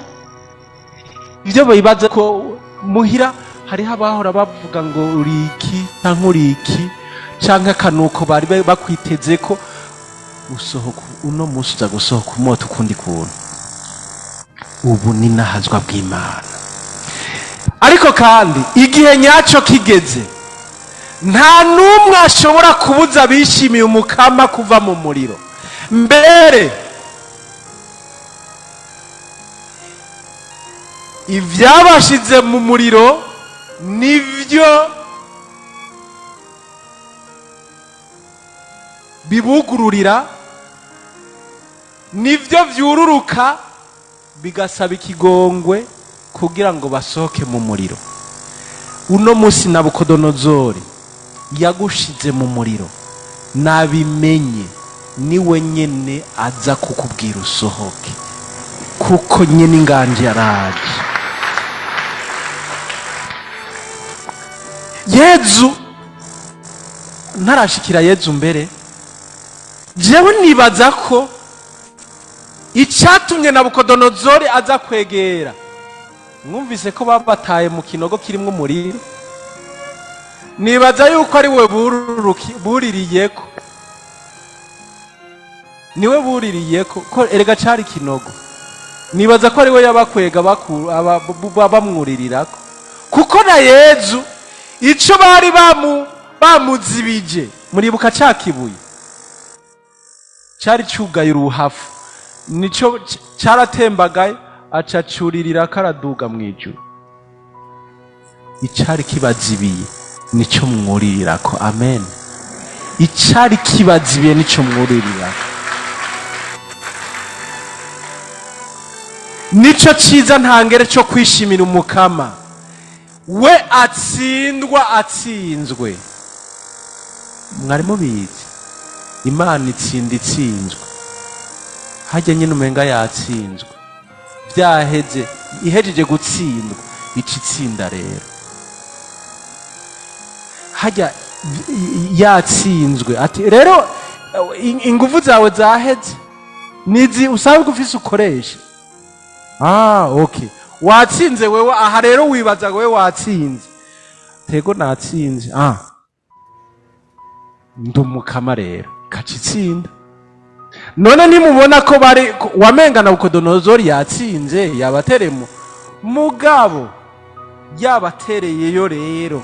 ibyo bibaza ko muhira hariho abahora bavuga ngo uri iki canke uri iki canke akanuko bari bakwiteze ko usohoka, uno munsi uza gusohoka umota ukundi kuntu. Ubu ni nahazwa bw'Imana. Ariko kandi igihe nyacyo kigeze, nta n'umwe ashobora kubuza abishimiye Umukama kuva mu muriro. Mbere ibyabashize mu muriro nibyo bibugururira, nibyo byururuka bigasaba ikigongwe kugira ngo basohoke mu muriro. Uno munsi Nabukodonozori yagushize mu muriro, nabimenye niwe nyene aza kukubwira usohoke, kuko nyene inganje yaraje. Yezu ntarashikira Yezu mbere, jewe nibaza ko icyatumye Nabukodonozori aza kwegera, mwumvise ko babataye mu kinogo kirimo umuriro, nibaza yuko ari we buririyeko, niwe buririyeko ko erega cari kinogo. Nibaza ko ari we yabakwega bamwuririrako, kuko na Yezu ico bari bamuzibije, muribuka ca kibuye cari cugaye uruhafu, nico caratembagaye aca acuririra karaduga mw'ijuru. Icari kibazibiye nico mwuririrako. Amen. Icari kibazibiye nico mwuririrako, nico ciza ntangere cyo kwishimira Umukama. We atsindwa atsinzwe. Mwari mubizi? Imana itsinda itsinzwe. Hajya nyine umenga yatsinzwe, byaheze, ihejeje gutsindwa ica itsinda. Rero hajya yatsinzwe ati: "Rero ingufu zawe zaheze, nizi usanzwe ufise ukoresha." Ah, okay. Watsinze wewe. Aha rero wibaza wewe watsinze. Tego, natsinze. Ah, ndumukama rero kaca itsinda. None ntimubona ko bari wamenga Nabukodonozori yatsinze, yabateremo mugabo yabatereyeyo rero,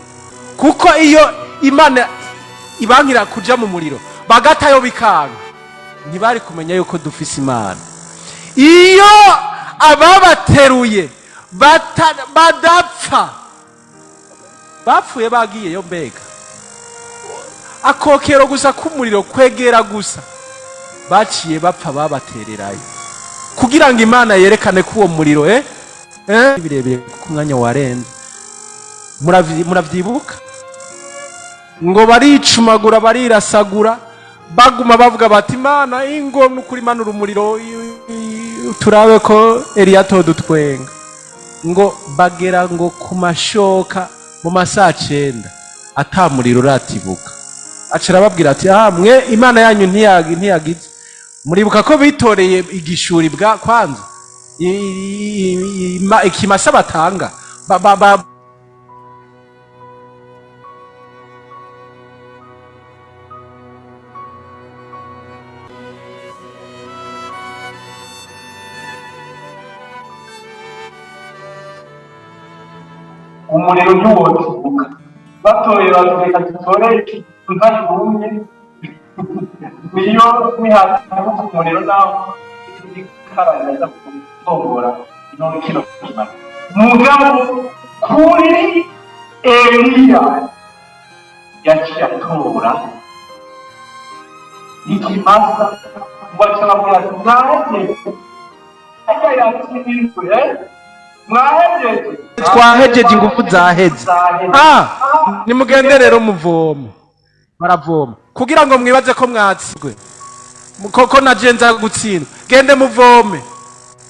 kuko iyo Imana ibankira kuja mu muriro bagatayo bikanga, ntibari kumenya yuko dufise Imana. Iyo ababateruye badapfa, bapfuye bagiyeyo, mbega akokero gusa k'umuriro kwegera gusa, baciye bapfa babatererayo, kugira ngo Imana yerekane ko uwo muriro birebire, kuko umwanya warenze. Muravyibuka ngo baricumagura, barirasagura, baguma bavuga bati: "Imana ingo nukuri, manura umuriro turabe ko Eliya todutwenga." Ngo bagera ngo ku mashoka mu masaa 9 ata muriro uratibuka. Aca arababwira ati: "Ah, mwe Imana yanyu ntiyagize." Muribuka ko bitoreye igishuri bwa kwanza ikimasa batanga ba Umuriro ntiwotibuka. Batoye bati: "Reka dutore inka yumye, niyo nihatabuka umuriro, naho ikara iraza gutongora ino kino kimasa." Mugabo kuri Eliya yaciye atora ikimasa, ngo aca ababwira ati: "Mwahejeje?" Ajya yatsinzwe. "Mwahejeje?" "Twahejeje, ingufu zaheze." "Ah, nimugende rero muvoma." Baravoma kugira ngo mwibaze ko mwatsizwe, koko naje nza gutsindwa. "Gende muvome."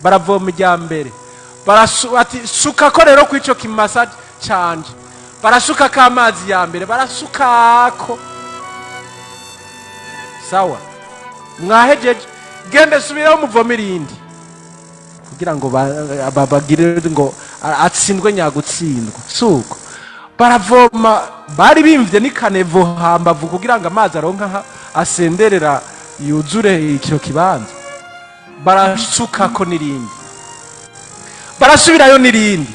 Baravoma irya mbere, ati: "Suka ko rero kw'ico kimasa canje." Barasuka ko amazi ya mbere, barasukako. "Sawa, mwahejeje, gende subiraho muvome irindi," kugira ngo bagire ngo atsindwe nyagutsindwa. Suko baravoma, bari bimvye n'ikanevo hambavu kugira ngo amazi aronka asenderera yuzure icyo kibanza. Barasukako n'irindi, barasubirayo n'irindi.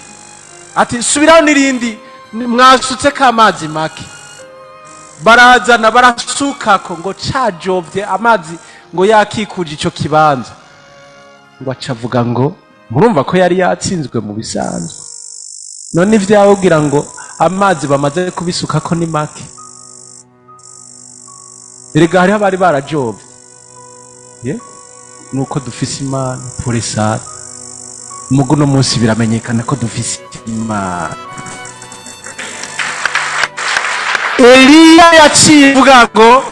Ati: "Subirayo n'irindi, mwasutse ko amazi make." Barazana, barasukako, ngo cajovye amazi ngo yakikuje ico kibanza. Ngo aca avuga ngo murumva ko yari yatsinzwe mu bisanzwe. None ivyawe ugira ngo amazi bamaze kubisukako ni make? Erega hariho abari barajovye. Ye, nuko dufise Imana poresara. Mugu uno munsi biramenyekana ko dufise Imana. Eliya yaciye avuga ngo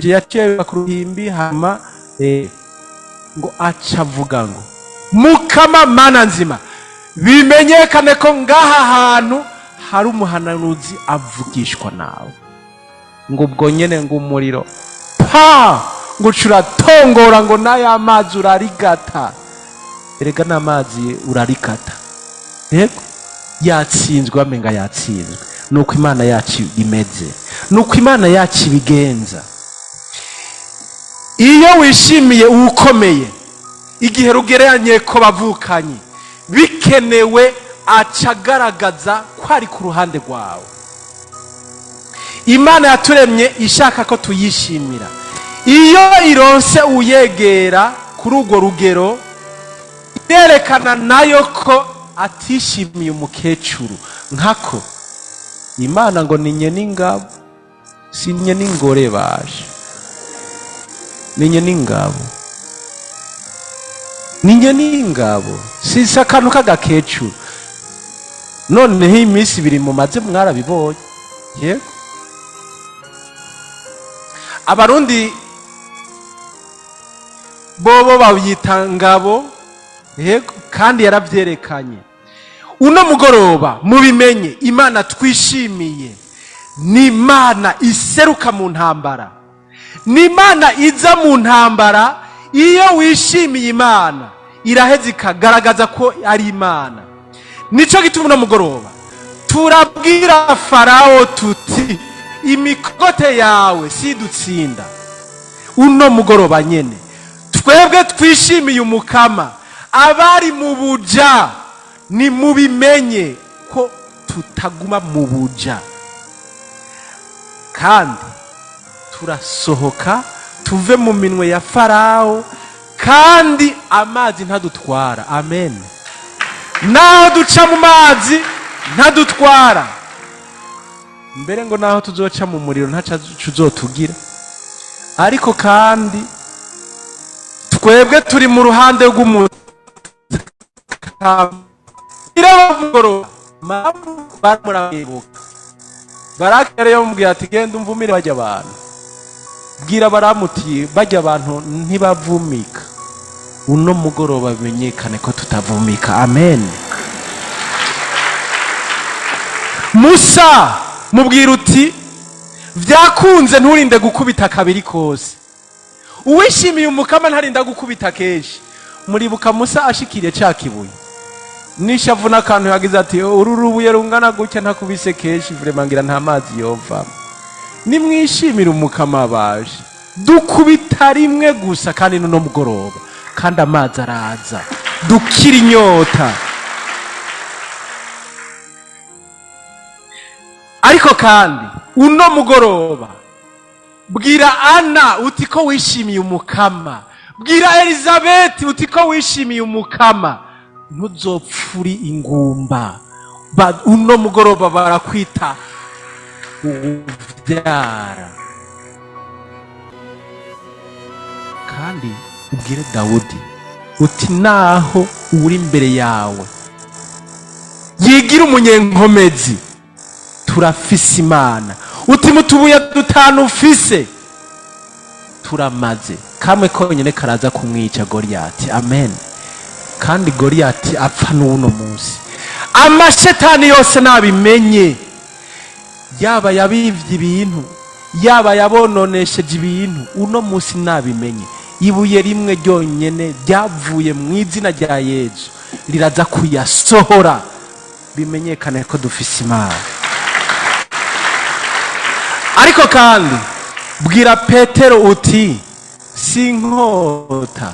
yaciye ku ruhimbi, hama ngo aca avuga ngo: "Mukama Mana nzima, bimenyekane ko ngaha hantu hari umuhanuzi avugishwa nawe." Ngo ubwo nyene ngo umuriro pa, ngo uca uratongora, ngo n'aya mazi urarigata. Erega n'amazi urarigata. Yego, yatsinzwe, bamenga yatsinzwe. Nuko Imana yacu imeze, nuko Imana yacu ibigenza. Iyo wishimiye uwukomeye, igihe rugereranye ko bavukanye, bikenewe aca agaragaza ko ari ku ruhande rwawe. Imana yaturemye ishaka ko tuyishimira. Iyo ironse uyegera kuri urwo rugero, irerekana nayo ko atishimiye umukecuru. Nkako Imana ngo ni nye n'ingabo, si nye n'ingore, baje ni nye n'ingabo, ni nye n'ingabo, si akantu k'agakecuru. Noneho iminsi 2 mumaze mwarabibonye. Yego, Abarundi bobo babyita ngabo. Yego, kandi yarabyerekanye uno mugoroba. Mubimenye, Imana twishimiye ni Imana iseruka mu ntambara, ni Imana iza mu ntambara. Iyo wishimiye Imana, iraheza ikagaragaza ko ari Imana. Nico gituma uno mugoroba turabwira Farawo tuti: "Imikogote yawe sidutsinda." Uno mugoroba nyene twebwe twishimiye Umukama. Abari mu buja, nimubimenye ko tutaguma mu buja, kandi turasohoka tuve mu minwe ya Farawo, kandi amazi ntadutwara. Amen. Naho duca mu mazi ntadutwara, mbere ngo naho tuzoca mu muriro ntaco uzotugira. Ariko kandi twebwe turi mu ruhande rw'umukama. Baramurabibuka. Baraki rero yamubwiye ati: "Genda umvumire bajya abantu." Bwira baramuti bajya abantu ntibavumika. Uno mugoroba bimenyekane ko tutavumika. Amen. Musa, mubwira uti: "Vyakunze, nturinde gukubita kabiri kose." Uwishimiye Umukama ntarinda gukubita kenshi. Muribuka Musa ashikiriye ca kibuye n'ishavu n'akantu yagize ati: "Uru rubuye rungana gutya, ntakubise kenshi, vraiment ngira nta mazi yovamo." Nimwishimire Umukama, baje dukubita rimwe gusa, kandi n'uno mugoroba, kandi amazi araza, dukira inyota. Ariko kandi uno mugoroba bwira Ana uti ko wishimiye Umukama, bwira Elizabeti uti ko wishimiye Umukama, ntuzopfuri ingumba. Uno mugoroba barakwita ubyara. Kandi ubwire Dawudi uti: "Naho uri imbere yawe yigira umunyenkomezi, turafise Imana." Uti: "Mutubuye dutanu ufise turamaze, kamwe konyine karaza kumwica Goliyati." Amen. Kandi Goliyati apfa n'uno munsi. Amashetani yose nabimenye, yaba yabivye ibintu, yaba yabononesheje ibintu, uno munsi nabimenye, ibuye rimwe ryonyene ryavuye mu izina rya Yezu riraza kuyasohora, bimenyekane ko dufise Imana. Ariko kandi bwira Petero uti: "Si inkota,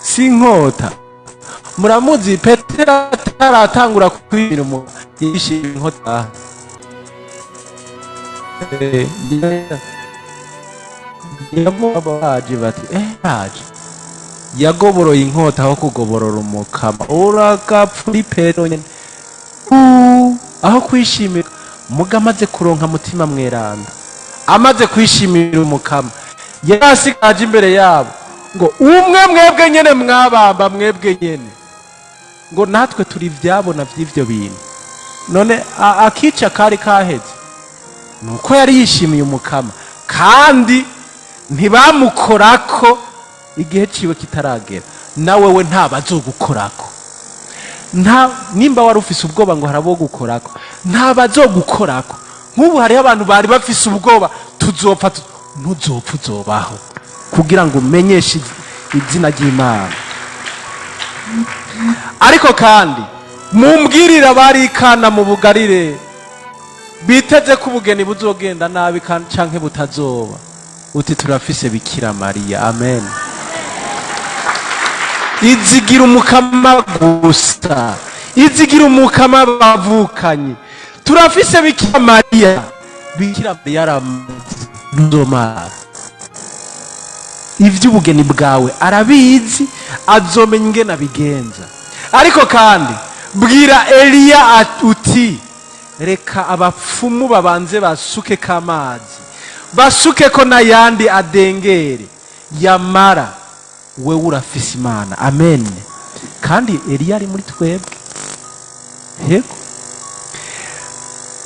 si inkota." Muramuzi Petero ataratangura kwibira yishimira inkota. Baje bati: "Baje yagoboroye inkota aho kugoborora Umukama." Uragapfa uri Petero nyene. Aho kwishimira muga amaze kuronka Mutima Mweranda, amaze kwishimira Umukama, yarasigaje imbere yabo ngo: "Umwe mwebwe nyene mwabamba, mwebwe nyene." Ngo natwe turi ivyabona vy'ivyo bintu. None akica kari kaheze, nuko yari yishimiye Umukama, kandi ntibamukorako igihe ciwe kitaragera. Nawe we ntabazogukorako. Nta nimba wari ufise ubwoba ngo harabo gukorako, ntabazogukorako. Nk'ubu hariho abantu bari bafise ubwoba: "Tuzopfa." Ntuzopfa, uzobaho kugira ngo umenyeshe izina ry'Imana. Ariko kandi mumbwirire abarikana mu bugarire biteze ko ubugeni buzogenda nabi canke butazoba, uti: "Turafise Bikira Mariya." Amen. Izigira Umukama gusa, izigira Umukama bavukanye. Turafise Bikira Mariya. Bikira Mariya aramaze, ntuzomara. Iby'ubugeni bwawe arabizi, azomenya ingene abigenza. Ariko kandi bwira Eliya uti: "Reka abapfumu babanze basuke k'amazi, basuke ko n'ayandi adengere." Yamara wewe urafise Imana. Amen. Kandi Eliya ari muri twebwe. Yego.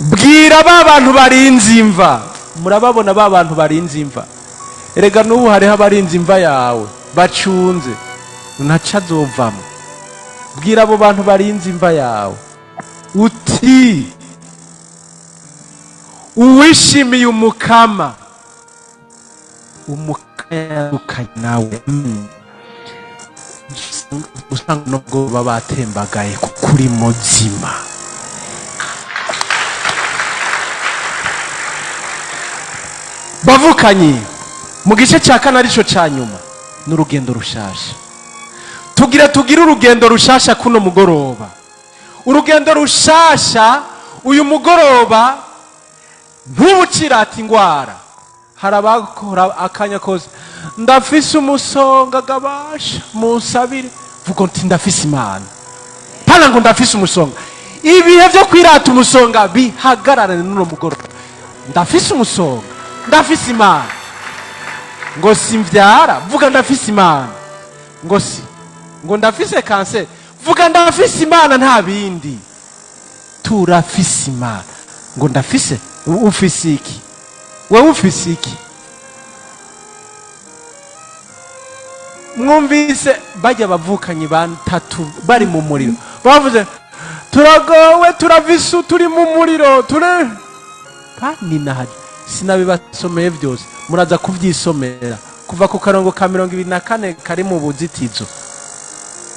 Bwira ba bantu barinze imva. Murababona ba bantu barinze imva? Erega n'ubu hariho abarinze imva yawe bacunze, ntaco azovamo. Bwira abo bantu barinze imva yawe uti: "Uwishimiye Umukama, Umukama yadukanye nawe." Usanga nubwo baba batembagaye kuko uri muzima. Bavukanye, mu gice cya kane, aricyo cya nyuma, n'urugendo rushasha. Tugira tugire urugendo rushasha kuno mugoroba, urugendo rushasha uyu mugoroba. Ntubucirata ingwara. Hari abakora akanya kose: "Ndafise umusonga gabasha, munsabire." Vuga nti: "Ndafise Imana." Pana ngo "Ndafise umusonga." Ibihe byo kwirata umusonga bihagararane n'uno mugoroba. Ndafise umusonga, ndafise Imana. Ngo simvyara, vuga: "Ndafise Imana." Ngo si ngo "Ndafise kanseri", vuga: "Ndafise Imana." Nta bindi, turafise Imana. Ngo ndafise, ufise iki wewe? Ufise iki? Mwumvise bajya bavukanye batatu bari mu muriro, bavuze: "Turagowe, turavisu, turi mu muriro, ture baninahaje." Sinabibasomeye byose, muraza kubyisomera kuva ku karongo ka 24 kari mu buzitizo.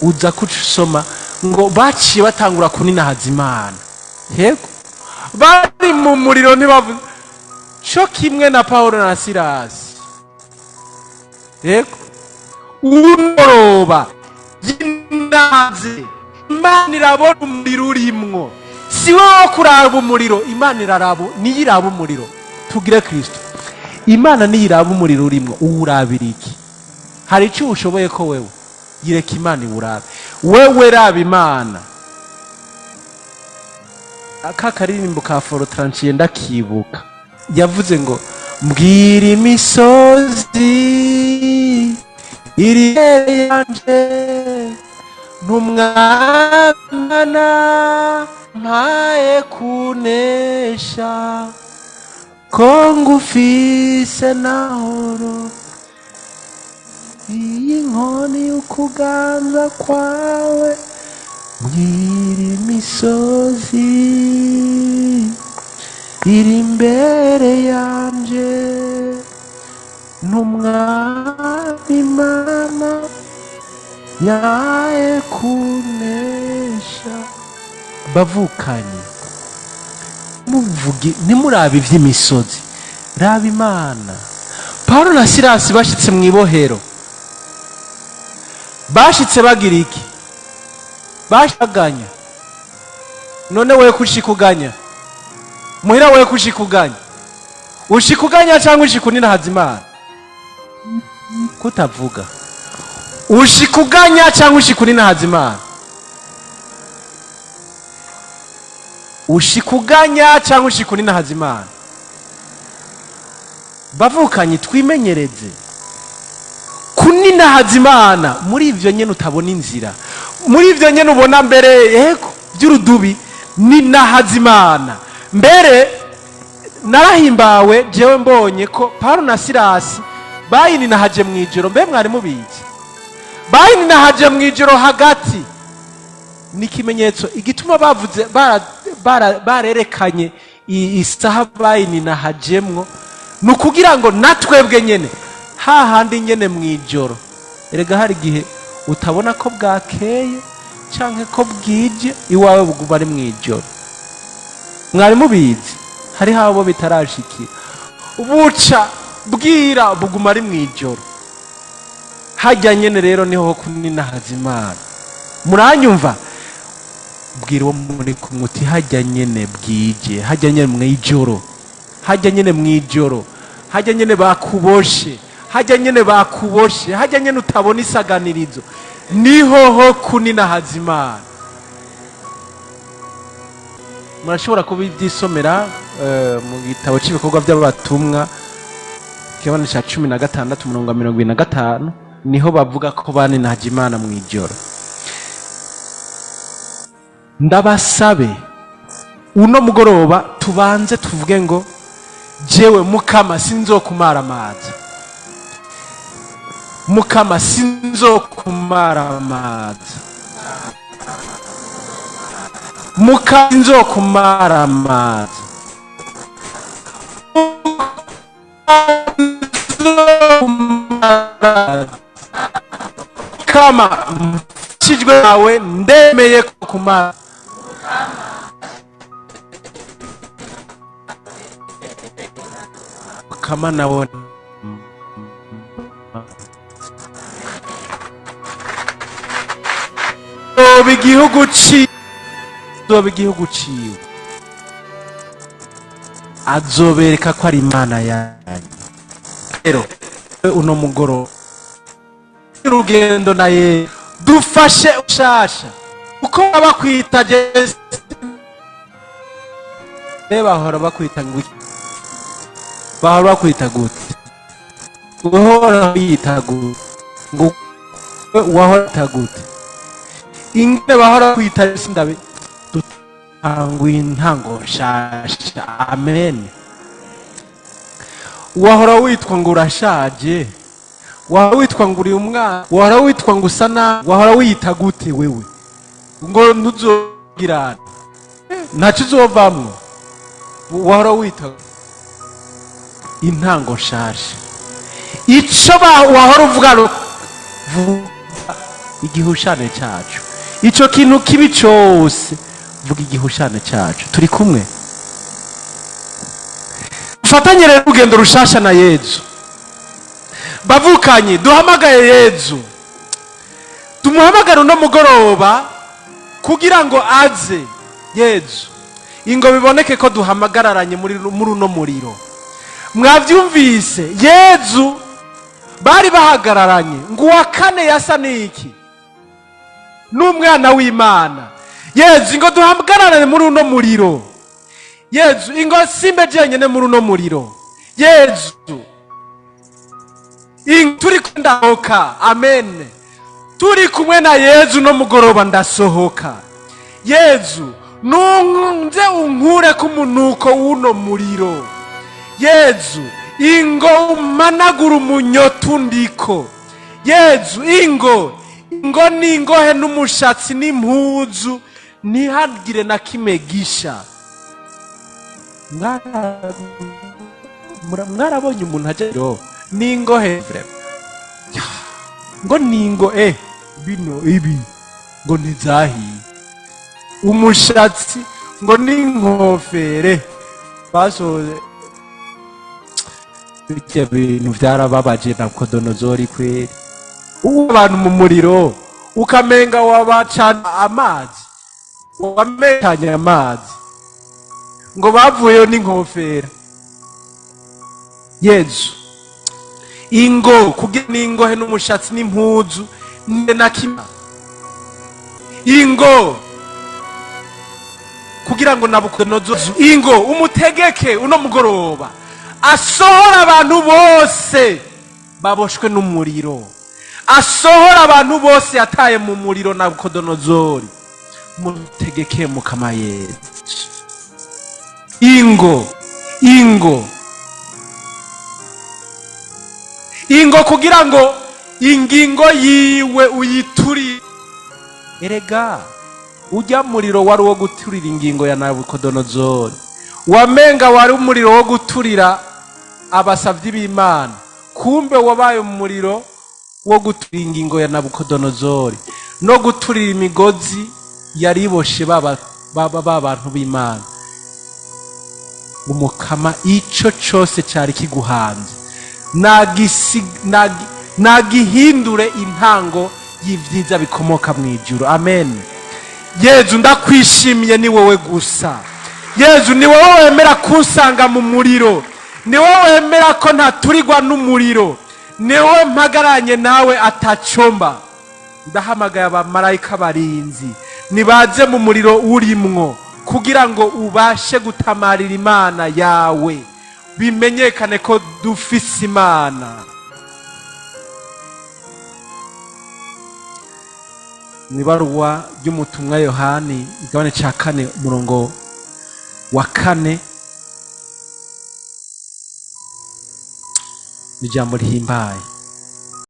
Uza kucusoma ngo baciye batangura kuninahaza Imana. Yego, bari mu muriro, ntibavuze cyo kimwe na Paulo na Silasi. Yego, unoroba yinaze Imana irabona umuriro urimwo. Si wowe wo kuraba umuriro, Imana iraraba, niyo iraba umuriro. Tugire Kristo, Imana niyo iraba umuriro urimwo. Uwurabira iki? Hari icyo ushoboye ko wewe? Yireka Imana iwurabe. Wewe raba Imana. Aka karirimbo ka Forotaranciye ndakibuka, yavuze ngo: "Mbwira imisozi iri imbere yanje, ntumwana mpaye kunesha, ko ngufise nahoro, iyi nkoni y'ukuganza kwawe. Mbwira imisozi iri imbere yanje, n'Umwami Imana yaye kunesha." Bavukanye, muvuge, ntimurabe iby'imisozi, raba Imana. Paulo na Silasi bashitse mu ibohero, bashitse bagira iki? Bashaganya. None wewe kushikuganya muhira, wewe kushikuganya, ushikuganya cyangwa ushikunira Hazimana? Kutavuga, ushikuganya cyangwa ushikunina Hazimana? Ushikuganya cyangwa ushikunina Hazimana? Bavukanye, twimenyereze kunina Hazimana muri ivyo nyene utabona inzira, muri ivyo nyene ubona mbere yego by'urudubi. Nina Hazimana. Mbere narahimbawe jewe mbonye ko Paulo na Silasi bayininahaje mu ijoro. Mbe mwari mubizi? Bayininahaje mu ijoro hagati. Ni ikimenyetso igituma bavuze barerekanye isaha bayininahajemwo, ni ukugira ngo natwebwe nyene hahandi nyene mu ijoro. Erega hari igihe utabona ko bwakeye canke ko bwije, iwawe buguma ari mu ijoro. Mwari mubizi? Hariho abo bitarashikira, buca bwira buguma ari mu ijoro. Hajya nyene rero niho ho kuninahaza Imana. Muranyumva? Bwira uwo muri kumwe uti: "Hajya nyene bwije, hajya nyene mu ijoro, hajya nyene mu ijoro, hajya nyene bakuboshe, hajya nyene bakuboshe, hajya nyene utabona isaganirizo, niho ho kuninahaza Imana." Murashobora kubibyisomera mu gitabo cy'ibikorwa by'abatumwa, kigabane cya 16, umurongo wa 25, niho bavuga ko baninahaje Imana mu ijoro. Ndabasabe uno mugoroba tubanze tuvuge ngo: "Jewe Mukama sinzokumaramaza, Mukama sinzokumaramaza, Mukama sinzokumaramaza." Sinzokumaramaza. Kama Mfashijwe nawe, ndemeye ko kumara kama nawe zoba igihugu ci zoba igihugu ciwe, azobereka ko ari Imana yanyu. Rero uno mugoro urugendo na ye dufashe ushasha uko bakwita Jesi, bahora bakwita ngo iki? Bahora bakwita gute? Uhora wiyita gute? Ngo wahora wita gute? Ingene bahora kwita sindabe dutangwa intango nshasha. Amen. Wahora witwa ngo urashaje, wahora witwa ngo uri umwana, wahora witwa ngo usa nabi, wahora wiyita gute wewe? Ngo ntuzogirana, ntacyo uzovamwo. Wahora wita intango nshasha. Ico wahora uvuga vuga igihushane cacu, ico kintu kibi cose vuga igihushane cacu. Turi kumwe, dufatanye rero urugendo rushasha na Yezu. Bavukanye, duhamagaye Yezu, tumuhamagare uno mugoroba kugira ngo aze. Yezu, ingo biboneke ko duhamagararanye muri uno muriro. Mwavyumvise, Yezu bari bahagararanye ngo uwa kane yasa n'iki? N'umwana w'Imana. Yezu, ingo duhagararane muri uno muriro. Yezu, ingo simbe jenyene muri uno muriro. Yezu, turi ndasohoka. Amen. Turi kumwe na Yezu no mugoroba ndasohoka. Yezu, nunze unkure ku munuko w'uno muriro. Yezu, ingo umanagura umunyoto ndiko. Yezu, ingo ingo n'ingohe n'umushatsi n'impuzu ntihagire na kimwe gisha. Mwarabonye umuntu aje n'ingohe ngo ningo bino ibi ngo ntizahiye, umushatsi ngo n'inkofere basoze. Ibyo bintu byarababaje Nabukodonozori kweri. Ubu abantu mu muriro ukamenga wabacana amazi, wamekanye amazi, ngo bavuyeyo n'inkofera. Yezu, ingo kugira n'ingohe n'umushatsi n'impuzu na kimwe, ingo kugira ngo Nabukodonozori, ingo umutegeke uno mugoroba asohora abantu bose baboshwe n'umuriro, asohora abantu bose yataye mu muriro Nabukodonozori. Mutegeke mukama Yezu. Ingo ingo ingo kugira ngo ingingo yiwe uyituri. Erega ujya muriro wari uwo guturira ingingo ya Nabukodonozori, wamenga wari umuriro wo guturira abasavyi b'Imana, kumbe wabaye umuriro wo guturira ingingo ya Nabukodonozori no guturira imigozi yariboshe baba bantu b'Imana. Umukama ico cose cari kiguhanze nagihindure intango y'ivyiza bikomoka mu ijuru. Amen. Yezu, ndakwishimiye, ni wowe gusa. Yezu, ni wowe wemera kunsanga mu muriro, ni wowe wemera ko ntaturirwa n'umuriro, ni wowe mpagaranye nawe atacomba. Ndahamagaye abamarayika barinzi nibaze mu muriro urimwo kugira ngo ubashe gutamarira Imana yawe, bimenyekane ko dufise Imana. Mw'ibaruwa ry'umutumwa Yohani igabane ca 4 umurongo wa 4, ijambo rihimbaye.